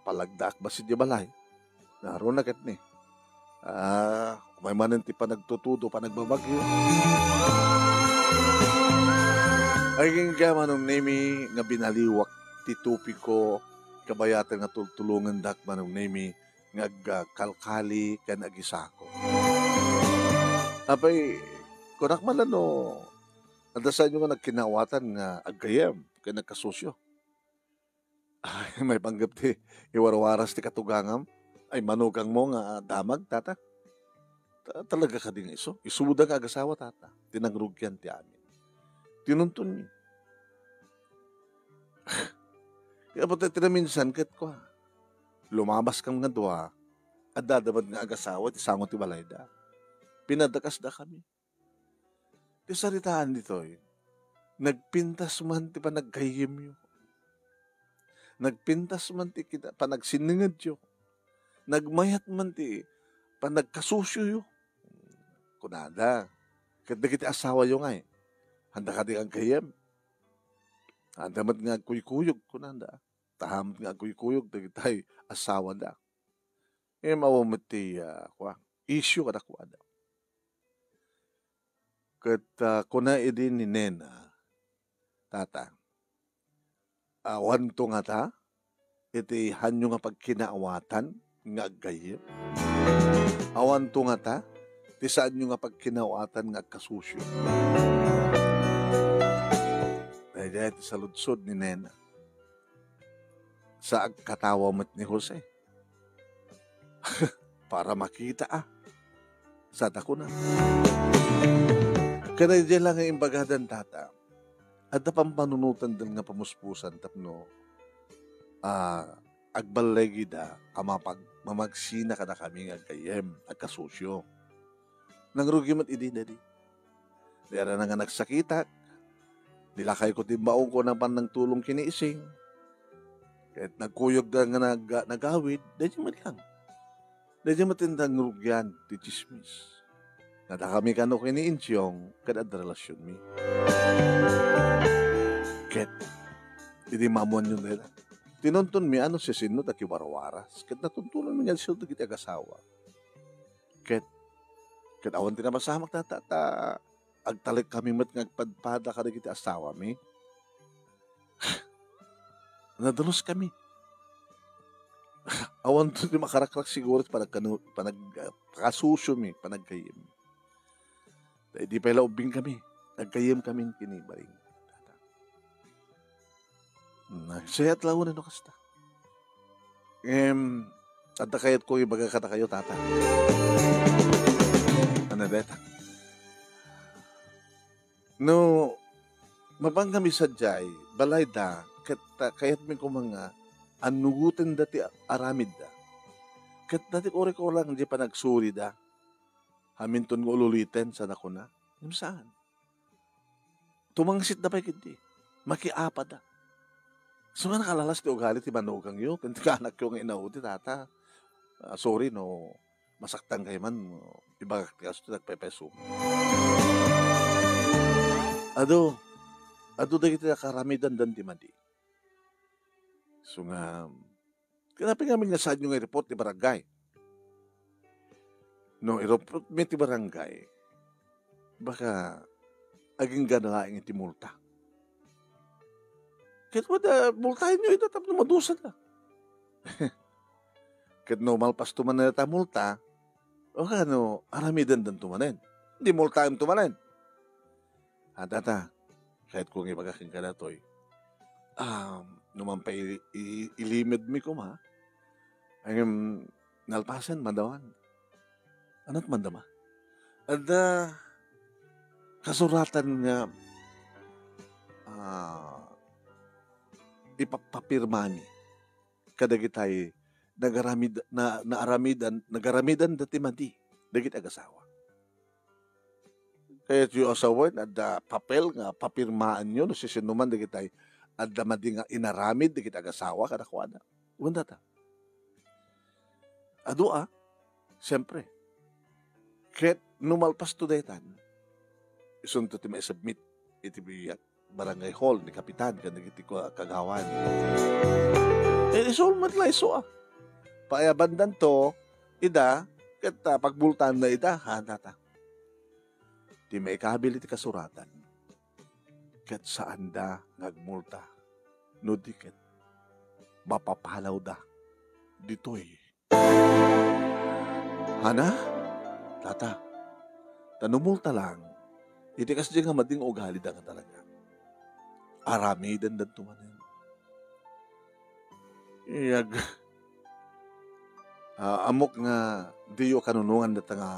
palagdaak bassit diay balay. Naruna ket ni. Ah, umay manen ti panagtutudo, panagbabagyo. Agingga, Manong Nemi, nga binaliwak ti topiko, kabayatan nga tultulongendak, Manong Nemi, nga agkalkali ken agisako. Apay, kunak man la no, adda saanyo nga nagkinaawatan nga aggayyem ken agkasusio? Ay, maipanggep ti iwarwaras ti katugangam. Ay, manukangmo nga damag, tata. Ta-, talaga kadi nga isu? Isuda nga agasawa, tata. Ti nangrugian ti amin. Tinunton mi. Kaya pati ti naminsan ket kua, lumabaskam nga dua, adda da met nga agasawa ti sango ti balayda. Pinadakasda kami. Ti saritaan ditoy, nagpintas man ti panaggayyemyo. Nagpintas man ti kita-, panagsinningedyo. Nagmayat man ti panagkasusioyo. Kunada, ket dagiti asawayo ngay, handa kadi aggayyem? Handa met nga agkuykuyog, kunada. Tahamet nga agkuykuyog dagitay asawada. Ngem awan met ti, ah, kua, issue kadakuada. Ket, ah, kuna idi ni Nena, "Tata, awanto ngata iti haanyo nga pagkinaawatan nga aggayyem? Awanto ngata ti saanyo nga pagkinaawatan nga agkasusio?" Daydiay ti saludsod ni Nena. Sa agkatawa met ni Jose. Para makita, a. Sa ta kuna. Kadaydiay la nga imbagadan, tata. Adda pampanunotandan nga pamuspusan tapno, a, agballegida a mapag-, mamagsina kadakami nga aggayyem, agkasusio. Nangrugi met idi, dadi. Di arana nga nagsakitak. Nilakayko ti imbaonko a pannangtulong ken ni Ising. Ket nagkuyogda nga nag-, nagawid, daydiay met lang. Daydiay met ti nangrugian ti tsismis. Nadakami kano ken ni Insyong ket adda relasionmi. Ket idi maammoanyo dayta, tinuntonmi a no siasino ti akiwarwaras, ket natuntonanmi nga isu dagiti agasawa. Ket, ket awan ti napasamak, tata, ta agtalekkami met nga agpadpada kadagiti asawami. Nadaluskami. Awanto ti makarakrak siguro ti panagkanu-, panag-, ah, kasusiomi, panaggayyemmi. Ta idi pay la ubbingkami, naggayyemkami ken ni Baring. Nagsayat la unay no kasta. Em, adda kayatko ibaga kadakayo, tata. Ano deta? No, mapangkami sadiay, balayda, ket, ah, kayatmi koma nga annugotenda ti aramidda. Ket dati kuri ko lang di panagsurida. Haminton nga ululiten, sa nakuna. Ngem saan. Tumangsitda pay ketdi. Makiapada. So nga nakalalas ti ugali ti manugangyo, ken ti kanakyo nga inaudi, tata. Ah, sorry no, masaktan kayo man, ibagak ti kasto, nagpepeso. Adu, adu dagiti nakaramidan dan ti madi. So nga, Kinapi ngamin nga saanyo nga i-report ti barangay. No, i-report mi ti barangay, baka agingga na laeng iti multa. Ket wada, multaenyo ida tapno madusada. Ket no, malpas to man dayta multa, o kano, aramiden danto manen. Di multaem to manen. Adda ta, kayatko nga ibaga kenka datoy. Ah, no man pay i-, i-, ilimedmi koma, ngem nalpasen, madawan. Anat mandama? Adda kasuratan nga, ah, ipapapirmami kadagitay nagaramid-, na, naaramidan, nagaramidanda ti madi dagiti agasawa. Kayatyo a sawen, adda papel nga papirmaanyo no sisinoman dagitay adda madi nga inaramid dagiti agasawa kadakuada. Wen data. Adu a, siempre. Ket no malpas to daytan, isunto ti maisubmit iti biag barangay hall ni kapitan ken dagiti kua-, kagawad. Eh, isu met la isu a. Paayabandanto ida, ket, ah, pagmultaanna ida, ha, data. Ti maikabil iti kasuratan, ket saanda nga agmulta, no di ket mapapalawda ditoy Hana, tata, ta no multa lang, iti kasdi nga madi nga ugalida nga talaga, aramiden danto manen. Iyag, ah, ammok nga diyo kanunongan data nga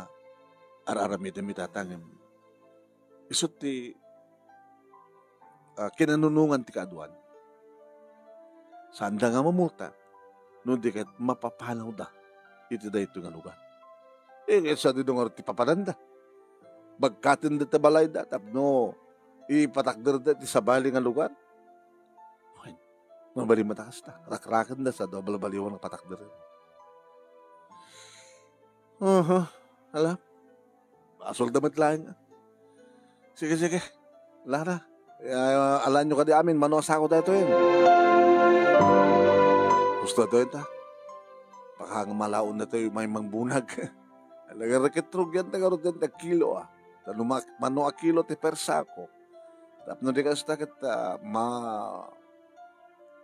ar-aramiden mi, tata, ngem isu ti, ah, kinanunongan ti kaaduan. Saanda nga mamulta, no di ket mapapanawda iti daytoy nga lugar. Eh, ket sadino ngarud ti papananda? Bagkatenda ti balayda tapno ipatakderda iti sabali nga lugar. Wen, mabalin met a kasta, rakrakenda sa dua balbaliwan nga patakderen. Aha, ala. Basolda met laeng. Sige, sige. Lara, eh, alaenyo kadi amin, mano a sako daytoy? Gusto daytoy ta. Baka nga malaon daytoy may mangbunag. Ala, reketrugyan ta ngarud dayta kilo, ah. Ta no ma-, mano a kilo ti per sako. Tapno di kasta ket, ah, ma-,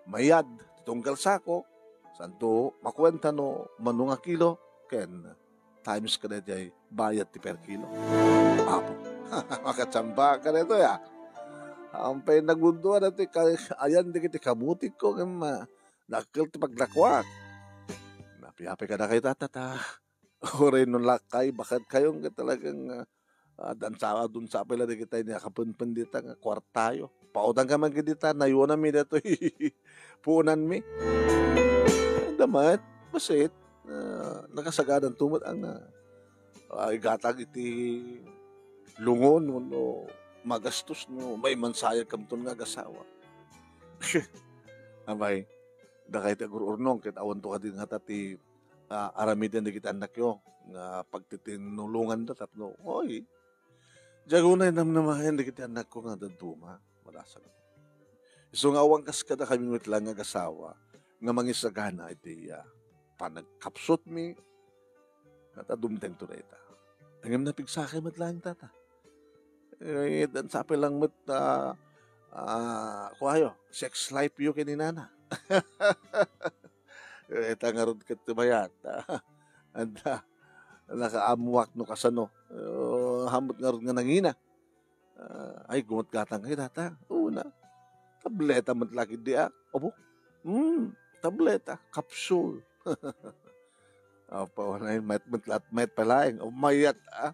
mayad ti tunggal sako, santo makuenta no mano nga kilo, ken times kadaydiay bayad ti per kilo. Apo, makachamba ka daytoy, ah. Ampay nagunduan daytoy ka-, ayan dagiti kabutikko ngem, ah, dakkel ti paglakuak. Napiapay kadakayo, tata, ta uray no lakay, baketkayo nga talagang, ah, ah, dansa-, adun sapay la dagitay ni akapenpen dita nga kuartayo. Pautang ka man dita, nayuanmi datoy puonanmi. Adda met, basit, ah, nakasagadan to met ang, ah, ah, igatag iti lungon wenno magastos no maimansayag kamton nga agasawa. Abay, dakay ti agur-urnong ket awanto kadi ngata ti ah, aramiden dagiti annakyo nga pagtitinulonganda tapno, oy, diak unay namnamaen dagiti annakko nga dadduma, madasag. Isu nga awan kas kadakami met laeng nga agasawa nga mangisagana iti, ah, panagkapsutmi, ket dumtengto dayta. Ngem napigsakay met laeng, tata. Eh, dan sapay lang met, ah, ah, kuayo, sex life yo ken ni nana. Eh, ita ngarud ket ti mayat. Anda, nakaammoak no kasano. Eh, haanmo ngarud nga nangina. Ah, ay, gumatgatang kayo, tata. Una, tableta met la ketdi, ah. Abo? Hmm, tableta, kapsul. Apo, nay, mayat met la, mayat pay laeng. O, mayat, ah.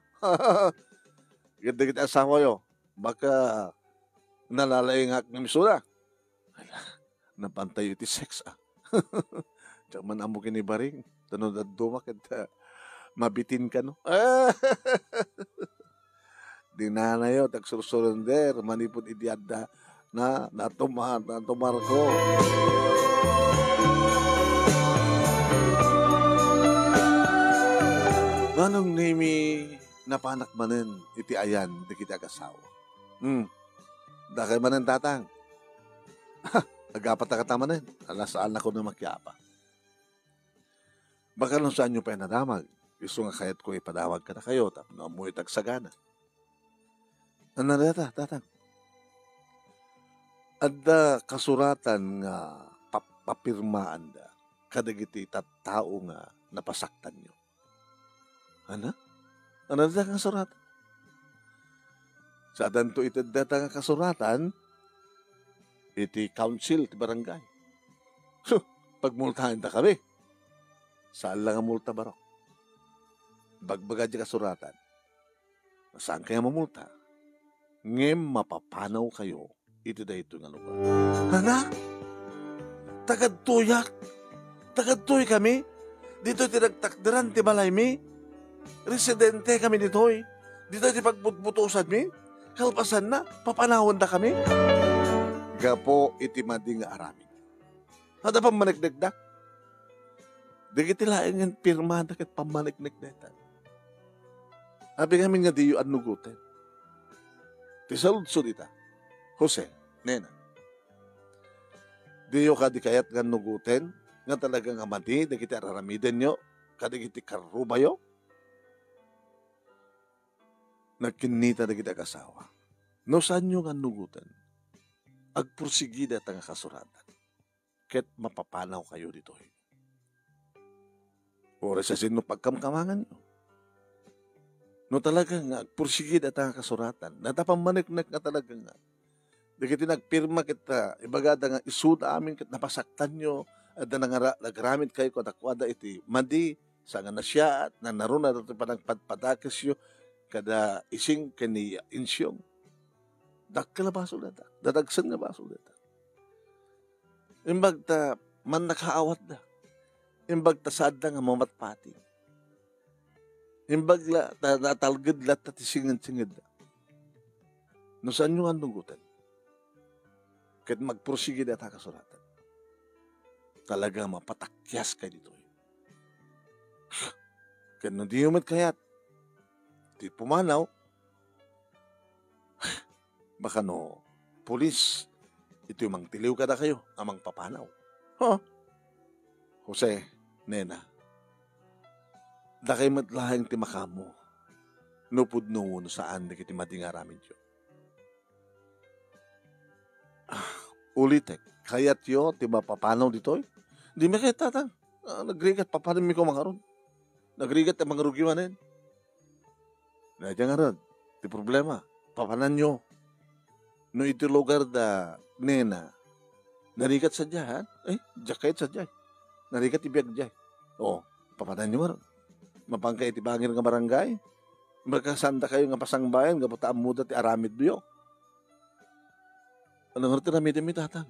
Ket dagiti asawayo, baka nalalaingak nga misuna. Ala, napantayo iti sex, ah. Diak man ammo ken ibaring, ta no dadduma ket, ah, mabitin kano. Di nanayo, ti agsursurrender, manipud idi adda na, natuma-, natumarko. Manong Nemi, napanak manen iti ayan dagiti agasawa. Hmm. Dakay manen, tatang. Agapata kata manen. Ala, saannakon a makiapa. Baka no saanyo pay nadamag, isu nga kayatko ipadamag kadakayo tapno ammoyo ti agsagana. Ania dayta, tatang? Adda kasuratan nga pap-, papirmaanda kadagiti tattao nga napasaktanyo. Ania? Ania dayta nga kasuratan? Saadanto iti dayta nga kasuratan iti council ti barangay. Huh, pagmultaendakami. Saan la nga multa, barok. Ibagbaga diay kasuratan, saankayo a mamulta, ngem mapapanawkayo iti daytoy nga lugar. Ania? Tagadtoyak? Tagadtoy kami? Ditoy ti nagtakderan ti balaymi? Residente kami ditoy? Ditoy ti pagbutbutusanmi? Kalpasanna, papanawendakami? Gapu iti madi nga aramid. Adda pammaneknekda. Dagiti laengen pirmada ket pammaneknek dayta. Apay ngamin nga diyo annugoten? Ti saludsod ita, Jose, nena, diyo kadi kayat nga annugoten nga talaga nga madi dagiti ar-aramidenyo kadagiti karrubayo? Nagkinnita dagiti agasawa. No saanyo nga annugoten, agpursigida ta nga kasuratan. Ket mapapanawkayo ditoy. Uray sa sino pagkamkamanganyo. No talaga nga agpursigi dayta nga kasuratan, dayta pammaneknek nga talaga nga dagiti nagpirma ket, ah, ibagada nga isuda amin ket napasaktanyo, adda nangara-, nagaramidkayo kadakuada iti madi, saan nga nasiaat, nanaruna daytoy panagpadpadakesyo kada Ising ken ni Insyong. Dakkel a basol dayta, dadagsen nga basol dayta. Imbag ta mannakaawatda. Imbag ta saadda nga mamatpati. Imbag la ta natalged latta ti singed-singedda. No saanyo nga annugoten, ket magpursigi dayta kasuratan, talaga mapatakiaskay ditoy. Ket no diyo met kayat ti pumanaw, baka no pulis, itoy mangtiliw kadakayo a mangpapanaw. Ha? Jose, nena, dakay met laeng ti makaammo no pudno wenno saan dagiti madi nga aramidyo. Ah, ulitek, kayatyo ti mapapanaw ditoy? Dimi kayat, Tatang. Ah, nagrigat, papananmi koma ngarud. Nagrigat ti mangrugi manen. Dayta ngarud ti problema. Papananyo. No iti lugar da nena, narigat sadiay, ha? Eh, diak kayat sadiay. Narigat ti biag diay. O, papananyo ngarud. Mapankayo iti bangir nga barangay? Makasaandakayo nga pasangbayan gapu ta ammoda ti aramidyo. Ano ngarud ti aramidmi, Tatang?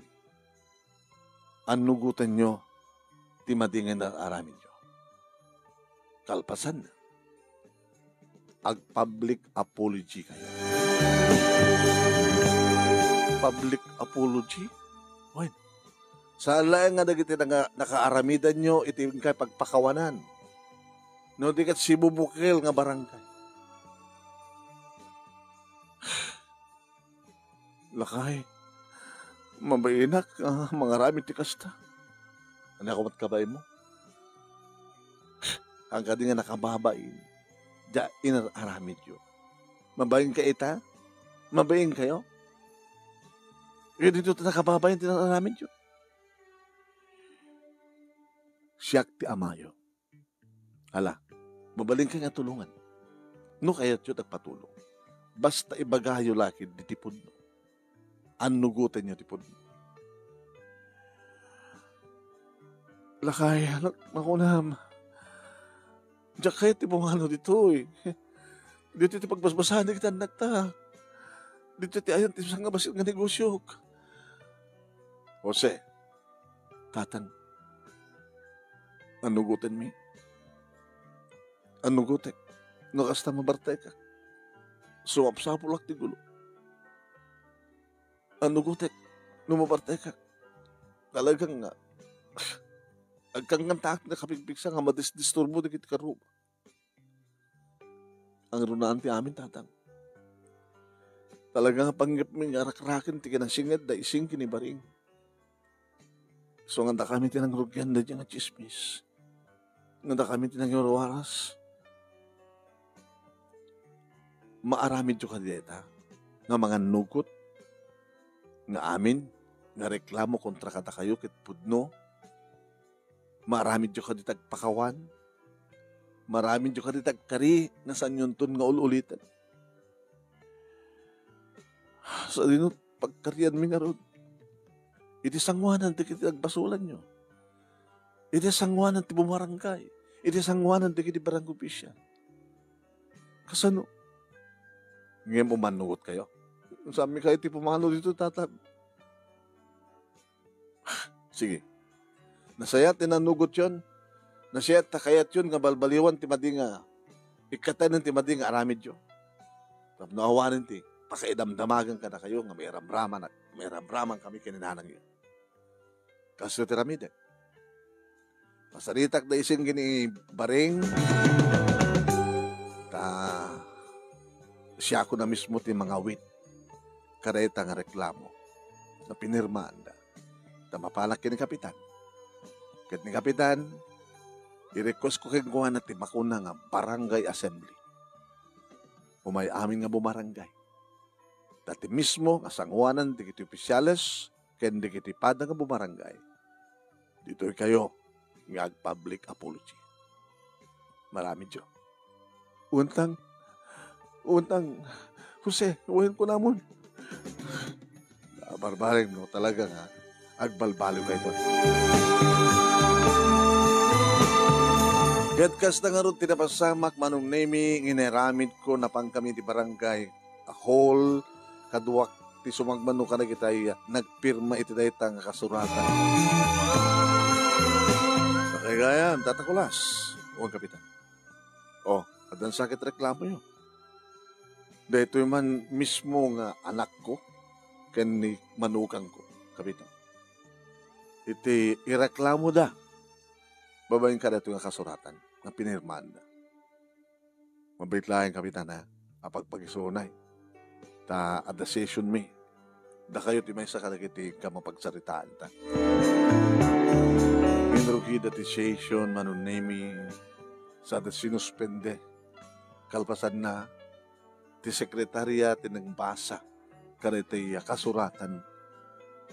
Annugotenyo ti madi nga inaramidyo. Kalpasanna, ag-public apology kayo. Public apology? Wen, saan laeng nga dagiti nanga-, nakaaramidanyo iti inkay pagpakawanan, no di ket sibubukel nga barangay. Lakay, mabainak a mangaramid ti kasta. Ania koma ti kabainmo? Saan kadi nga nakababain diay inar-aramidyo? Mabainkayo ita? Mabainkayo? Kaya dito ta nakababain ti inar-aramidyo. Siak ti amayo. Ala, mabalinkay nga tulongan. No kayatyo ti agpatulong, basta ibagayo la ketdi ti pudno. Annugotenyo ti pudno. Lakay, anak, makunam. Diak kayat ti pumanaw ditoy. Ditoy ti pagbasbasaen dagiti annakta. Ditoy ti ayan ti sangabassit nga negosyok. Jose, Tatang, annugotenmi. Annugotek no kasta mabartekak. Sumapsapulak ti gulo. Annugotek no mabartekak. Talagang nga, agkangkantaak nga kapigpigsa nga madisdisturbo dagiti karruba. Angrunaan ti amin, Tatang. Talaga nga panggepmi nga arakraken ti kinasinged da Ising ken ni Baring. So, nga dakami ti nangrugian daydiay nga tsismis. Nga dakami ti nangiwarwaras. Maaramidyo kadi dayta nga mangannugot nga amin nga reklamo kontra kadakayo ket pudno? Maaramidyo kadi ti agpakawan? Maaramidyo kadi ti agkari nga saanyonton nga ul-uliten? Sadino pagkarianmi ngarud? Iti sangoanan dagiti agbasolanyo. Iti sangoanan ti bumarangay. Iti sangoanan dagiti barangay official. Kasano? Ngem umannugotkayo? Saanmi kayat ti pumanaw ditoy, Tatang. Sige. Nasayaat ti nannugotyon. Nasayaat ta kayatyon nga balbaliwan ti madi nga, ikkaten ti madi nga aramidyo. Tapno awanen ti pakaidamdamagan kadakayo nga mairamramanak, mairamraman kami ken ni nanangyo. Kastoy ti aramidek. Pasaritak da Ising ken ni Baring. Ta siakon a mismo ti mangawit kadayta nga reklamo nga pinirmaanda. Ta mapanak ken ni Kapitan. Ket ni Kapitan, i-request ko kenkuana ti makuna nga barangay assembly. Umay amin nga bumarangay. Ta ti mismo nga sangoanan dagiti opisyales ken dagiti pada nga bumarangay, ditoy kayo nga ag-public apology. Maramidyo. Untang, untang, Jose, wen kunamon. Barbareng no talaga nga agbalbaliw kayto. Ket kasta ngarud ti napasamak, Manong Nemi, nga inaramidko, napankami ti barangay hall, kaduak ti sumagmamano kadagiti nagpirma iti dayta nga kasuratan. Sakay gayam, Tata Kulas, wen Kapitan. Oh, addan sakit reklamoyo. Daytoy man mismo nga anakko ken ni manukangko, Kapitan. Iti ireklamoda babaen kadaytoy nga kasuratan nga pinirmaanda. Mabait laeng, Kapitan, a, a pagpakisunay. Ta adda session mi. Dakayo ti maysa kadagiti inka mapagsaritaanta. Inrugida ti session, Manong Nemi, sa adda sinuspende. Kalpasanna, ti sekretaria ti nangbasa kadaytoy a kasuratan.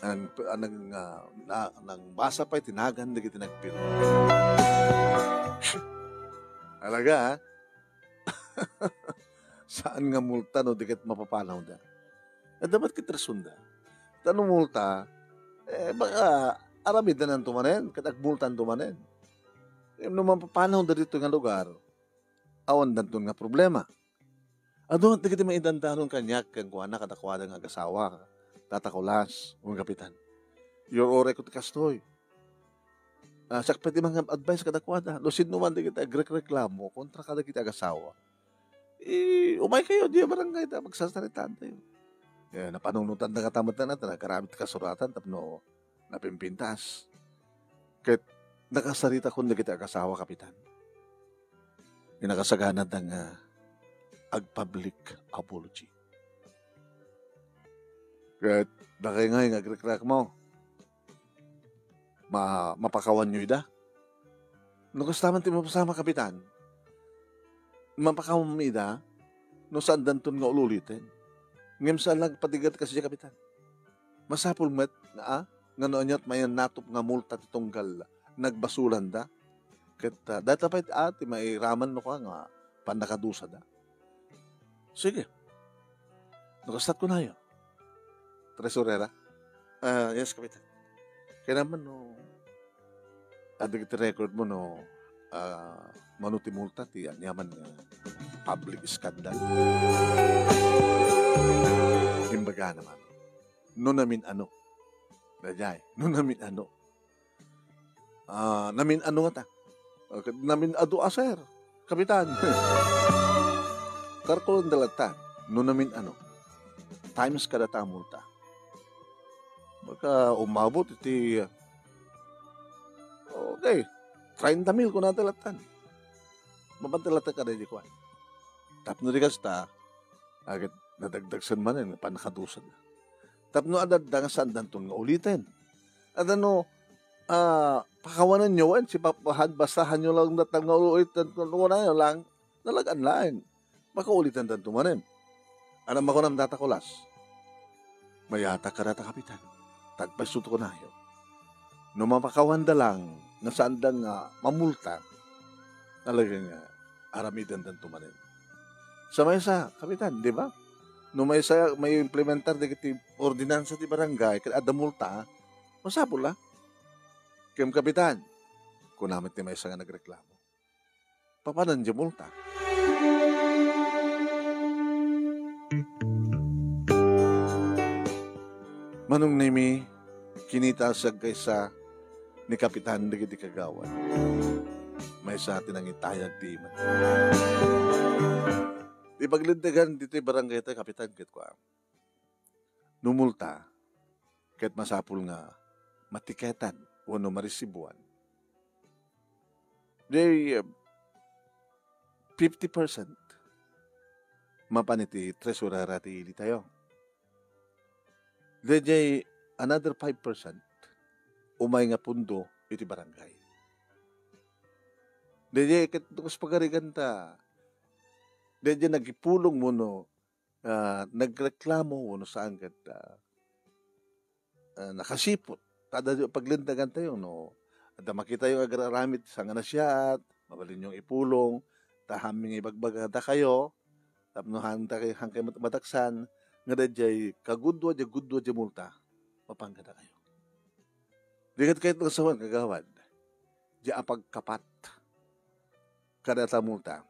Nang, nang, ah, na, nangbasa pay ti nagan dagiti nagpirma. Talaga, ah. Saan nga multa no di ket mapapanawda? Adda met ket rasonda. Ta no multa, eh, baka aramidenanto manen, ket agmultanto manen. Ngem no mapapanawda ditoy nga lugar, awan danton nga problema. Adu met dagiti maidandanon kaniak kenkuana kadakuada nga agasawa, Tata Kulas, wen Kapitan. Your oreko ti kastoy. Ah, siak pay ti mangam-advise kadakuada. No sino man dagiti agrekreklamo kontra kadagiti agasawa, eh, umaykayo diay barangay ta pagsasaritaantayo. Eh, napanunotanda ngata met ta nagkarami ti kasuratan tapno napimpintas. Ket nakasaritakon dagiti agasawa, Kapitan. Nga nakasaganada nga agpublic apology. Ket dakay ngay nga agrekrekmo, ma-, mapakawanyo ida? No kasta man ti mapasamak, Kapitan, mapakawanmi ida no saandanton nga ul-uliten. Ngem saan la agpadigat kasdi, Kapitan. Masapul met nga, ah, nga no ania't mayannatop nga multa ti tunggal nagbasolanda. Ket, ah, dayta pay, ah, ti mairaman no kua nga pannakadusada. Sige. No kasta't kunayo, Tresurera? Ah, yes, Kapitan. Kayat man no, adda iti record mo no, ah, mano ti multa ti aniaman nga public scandal. Imbagana man, no namin-ano. Daydiay, no namin-ano. Ah, namin-ano ngata? Ah, namin-adu a, sir. Kapitan. Kalkulanda latta no namin-ano. Times kadata a multa. Baka umabot iti, okay, treinta mil kunata latta. Mabanta latta kadaydi kuan. Tapno di kasta, agit nadagdagsen manen nga pannakadusada. Tapno adda nga saandanton nga uliten. Adda no, ah, pakawanenyo wen, sipapahan, bastahanyo lang dayta nga uliten, kunayo lang, nalagan laeng. Makaulitendanto manen. Ano makunam data, Kulas? Mayatak kadata, Kapitan. Tagpayso ti kunayo. No mapakawanda lang nga saanda nga mamulta, talaga nga aramidendanto manen. Sa maysa, Kapitan, di ba? No maysa, maimplementar dagiti ordinansa ti barangay ket adda multa, masapul a. Kem, Kapitan, kuna met ti maysa nga nagreklamo, papanan diay multa? Manong Nemi, kinita sa agkaysa ni Kapitan dagiti kagawad. Maysa ti nangitayag ti ima. Ti paglintegan ditoy barangay tayo, Kapitan, ket kua, no multa, ket masapul nga matiketan wenno maresibuan. Diay, eh, fifty percent mapan iti tresurera ti ili tayo. Diay another five percent umay nga pundo iti barangay. Diay ket no kas pagarigan ta, diay nagipulong wenno, ah, nagreklamo wenno saan ket, ah, ah, nakasiput. Ta adda paglintegan tayo, no? Adda makitayo nga agraramid sa nga nasiaat, mabalinyo ipulong, ta haanmi nga ibagbaga kadakayo, tapno haantayo, haankayo met madaksan, nga daydiay kagudua, diay gudua, diay multa, mapan kadakayo. Di ket kayat nga sawen, kagawad, diay apagkapat kadata multa,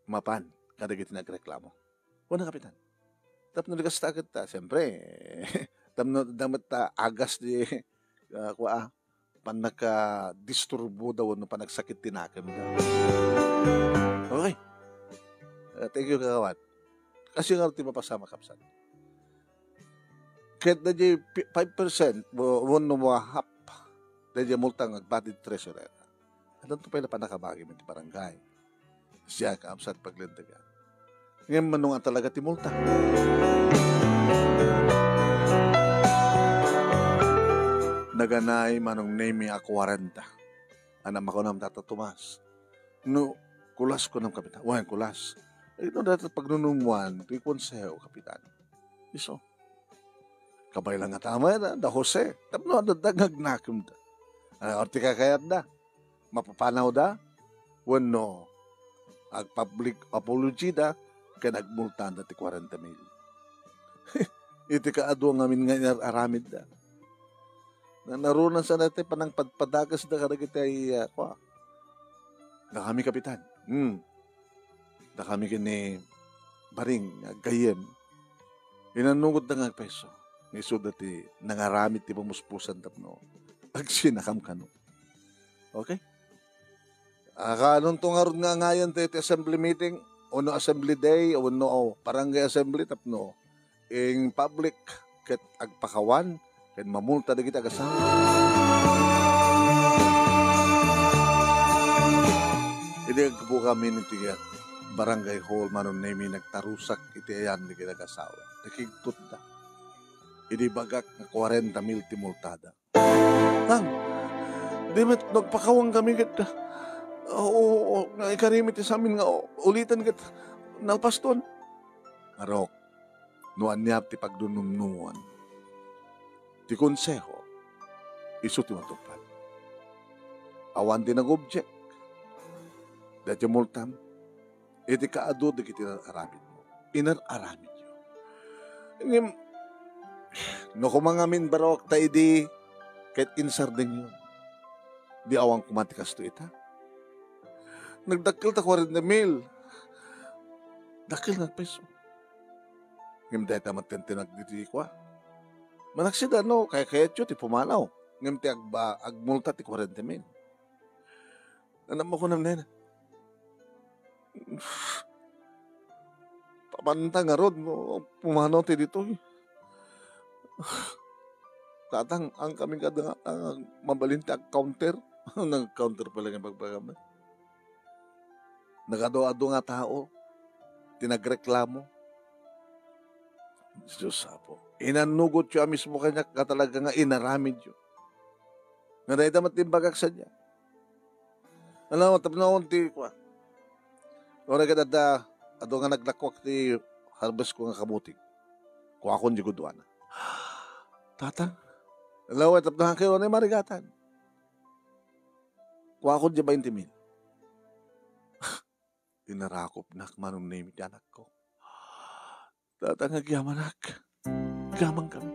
mapan kadagiti nagreklamo. Kuna, Kapitan. Tapno di kasta ket ta, siyempre, tapno adda met ta agas di, ah, kua, ah, pannakadisturboda wenno panagsakit ti nakemda. Okay. Ah, thank you, kagawad. Kasi nga ti mapasamak, Kapsat. Ket daydiay pi-, five percent, wenno half, daydiay multa nga agbati ti treasurer. Addanto pay la pannakabagi met ti barangay. Siak, Kapsat, paglintegan. Ngem mano nga talaga ti multa? Naganay, Manong Nemy, a kuarenta. Ania makunam, Tata Tomas? No, kulas, kunam, Kapitan. Wen, kulas. Iti dayta pagnunummoan ti konseho, Kapitan. Isu. Kabay lang nga tama da, da Jose. Tapno adda nga agnakemda. Ania ti kakayatda? Mapapanawda? Wenno agpublic apology da ken agmultanda ti kuarenta mil? Iti kaadu ngamin nga inar-aramidda. Nanarunansa dayta panangpadpadagasda kadagiti, ah, kua. Dakami, Kapitan. Hmm. Dakami ken ni Baring nga aggayyem. Inannugotda nga agpayso. Nga isuda ti nangaramid ti pamuspusan tapno agsinakam kano. Okay? Akaanonto ngarud nga angayan ti, ti assembly meeting, wenno assembly day, wenno, o, barangay assembly tapno in public ket agpakawan ken mamulta dagiti agasawa. Idi agbukamin iti barangay hall, Manong Nemy, nagtarusak iti ayan dagiti agasawa. Nakigtotda. Idi bagak nga kuarenta mil ti multada. Tang, di met nagpakawan kami ket, o, o, nga ikarimi ti samin nga ulitan ket nalpaston. Ngarok, no ania ti pagnunumnoan ti konseho, isu ti matupad. Awan ti nag-object. Daytoy multam iti kaadu dagiti inar-aramidmo. Inar-aramidyo. Ngem, no koma ngamin barok ta idi ket insardengyon, di awan koma ti kasto ita. Nagdakkel ta kuarenta mil. Dakkel nga peso. Ngem dayta met ti nagdidikua. Manaksida no, kaykayatyo ti pumanaw. Ngem ti agba-, agmulta ti kuarenta mil. Ania makunam, nena? Pamanta ngarud no pumanaw ti ditoy. Tatang, haankamin kada nga, ah, mabalin ti ag-counter. Nag-counter pala nga ibagbagam. Nagadu-adu nga tao ti nagreklamo. Dios, Apo. Inannugotyo a mismo kaniak nga talaga nga inaramidyo. Nga dayta met ti imbagak sadiay. Alam mo, tapno ti, kua. Uray ket adda, adu nga naglakuak ti harvest ko nga kamuting. Kuakon di guduana. Tatang, alam mo, tapno haankayo ni marigatan. Kuakon di bainte mil. Inarakopnak, Manong Nemy, ti anakko. Tatang, agyamanak. Agyamankami.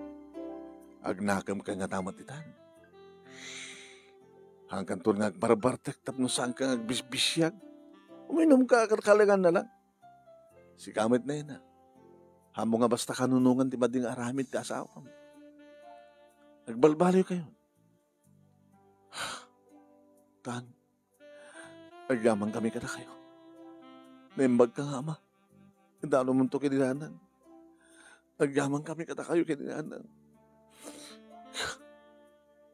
Agnakem kay nga damat itan. Haankanton nga agbarbartek tapno saanka nga agbisbisiag. Uminumka, kalkalengan na lang. Sika met, nena. Haanmo nga basta kanunongan ti madi nga aramid ti asawam. Agbalbaliwkayon. Tan, agyamankami kadakayo. Naimbagka nga ama. Idanumonto ken ni nanang. Agyamankami kadakayo ken ni nanang.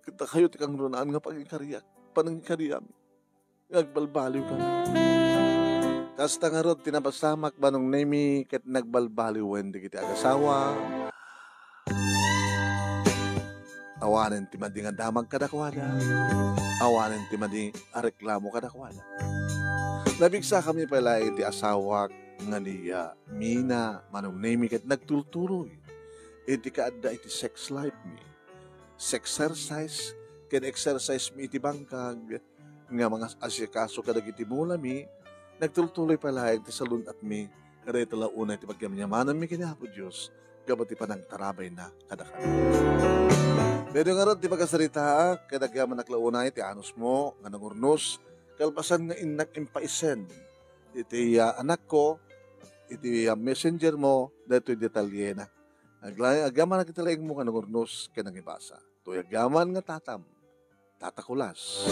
Kadakayo ti kangrunaan nga pangikariak, panangikariami. Nga agbalbaliwkami. Kasta ngarud ti napasamak, Manong Nemy, ket nagbalbaliwen dagiti agasawa. Awanen ti madi nga damag kadakuada. Awanen ti madi a reklamo kadakuada. Napigsakami pay laeng iti asawak nga ni, ah, Mina, Manong Nemy, ket nagtultuloy iti kaadda iti sex life mi. Sexercise ken exercise mi iti bangkag nga mangas-asikaso kadagiti mulami, nagtultuloy pay laeng ti salun-atmi, kada ita la unay ti pagyamyamananmi ken ni Apo Dios gapu ti panangtarabayna kadakami. Daytoy ngarud ti pakasaritaa, ket agyamanak la unay ti anusmo nga nangurnos, kalpasan nga innak impaisen iti, ah, anakko, iti, ah, messenger mo, daytoy detalyena. Agla-, agyamanak iti laingmo nga nangurnos ken nangibasa. Toy agyaman nga tatam, Tata Kulas.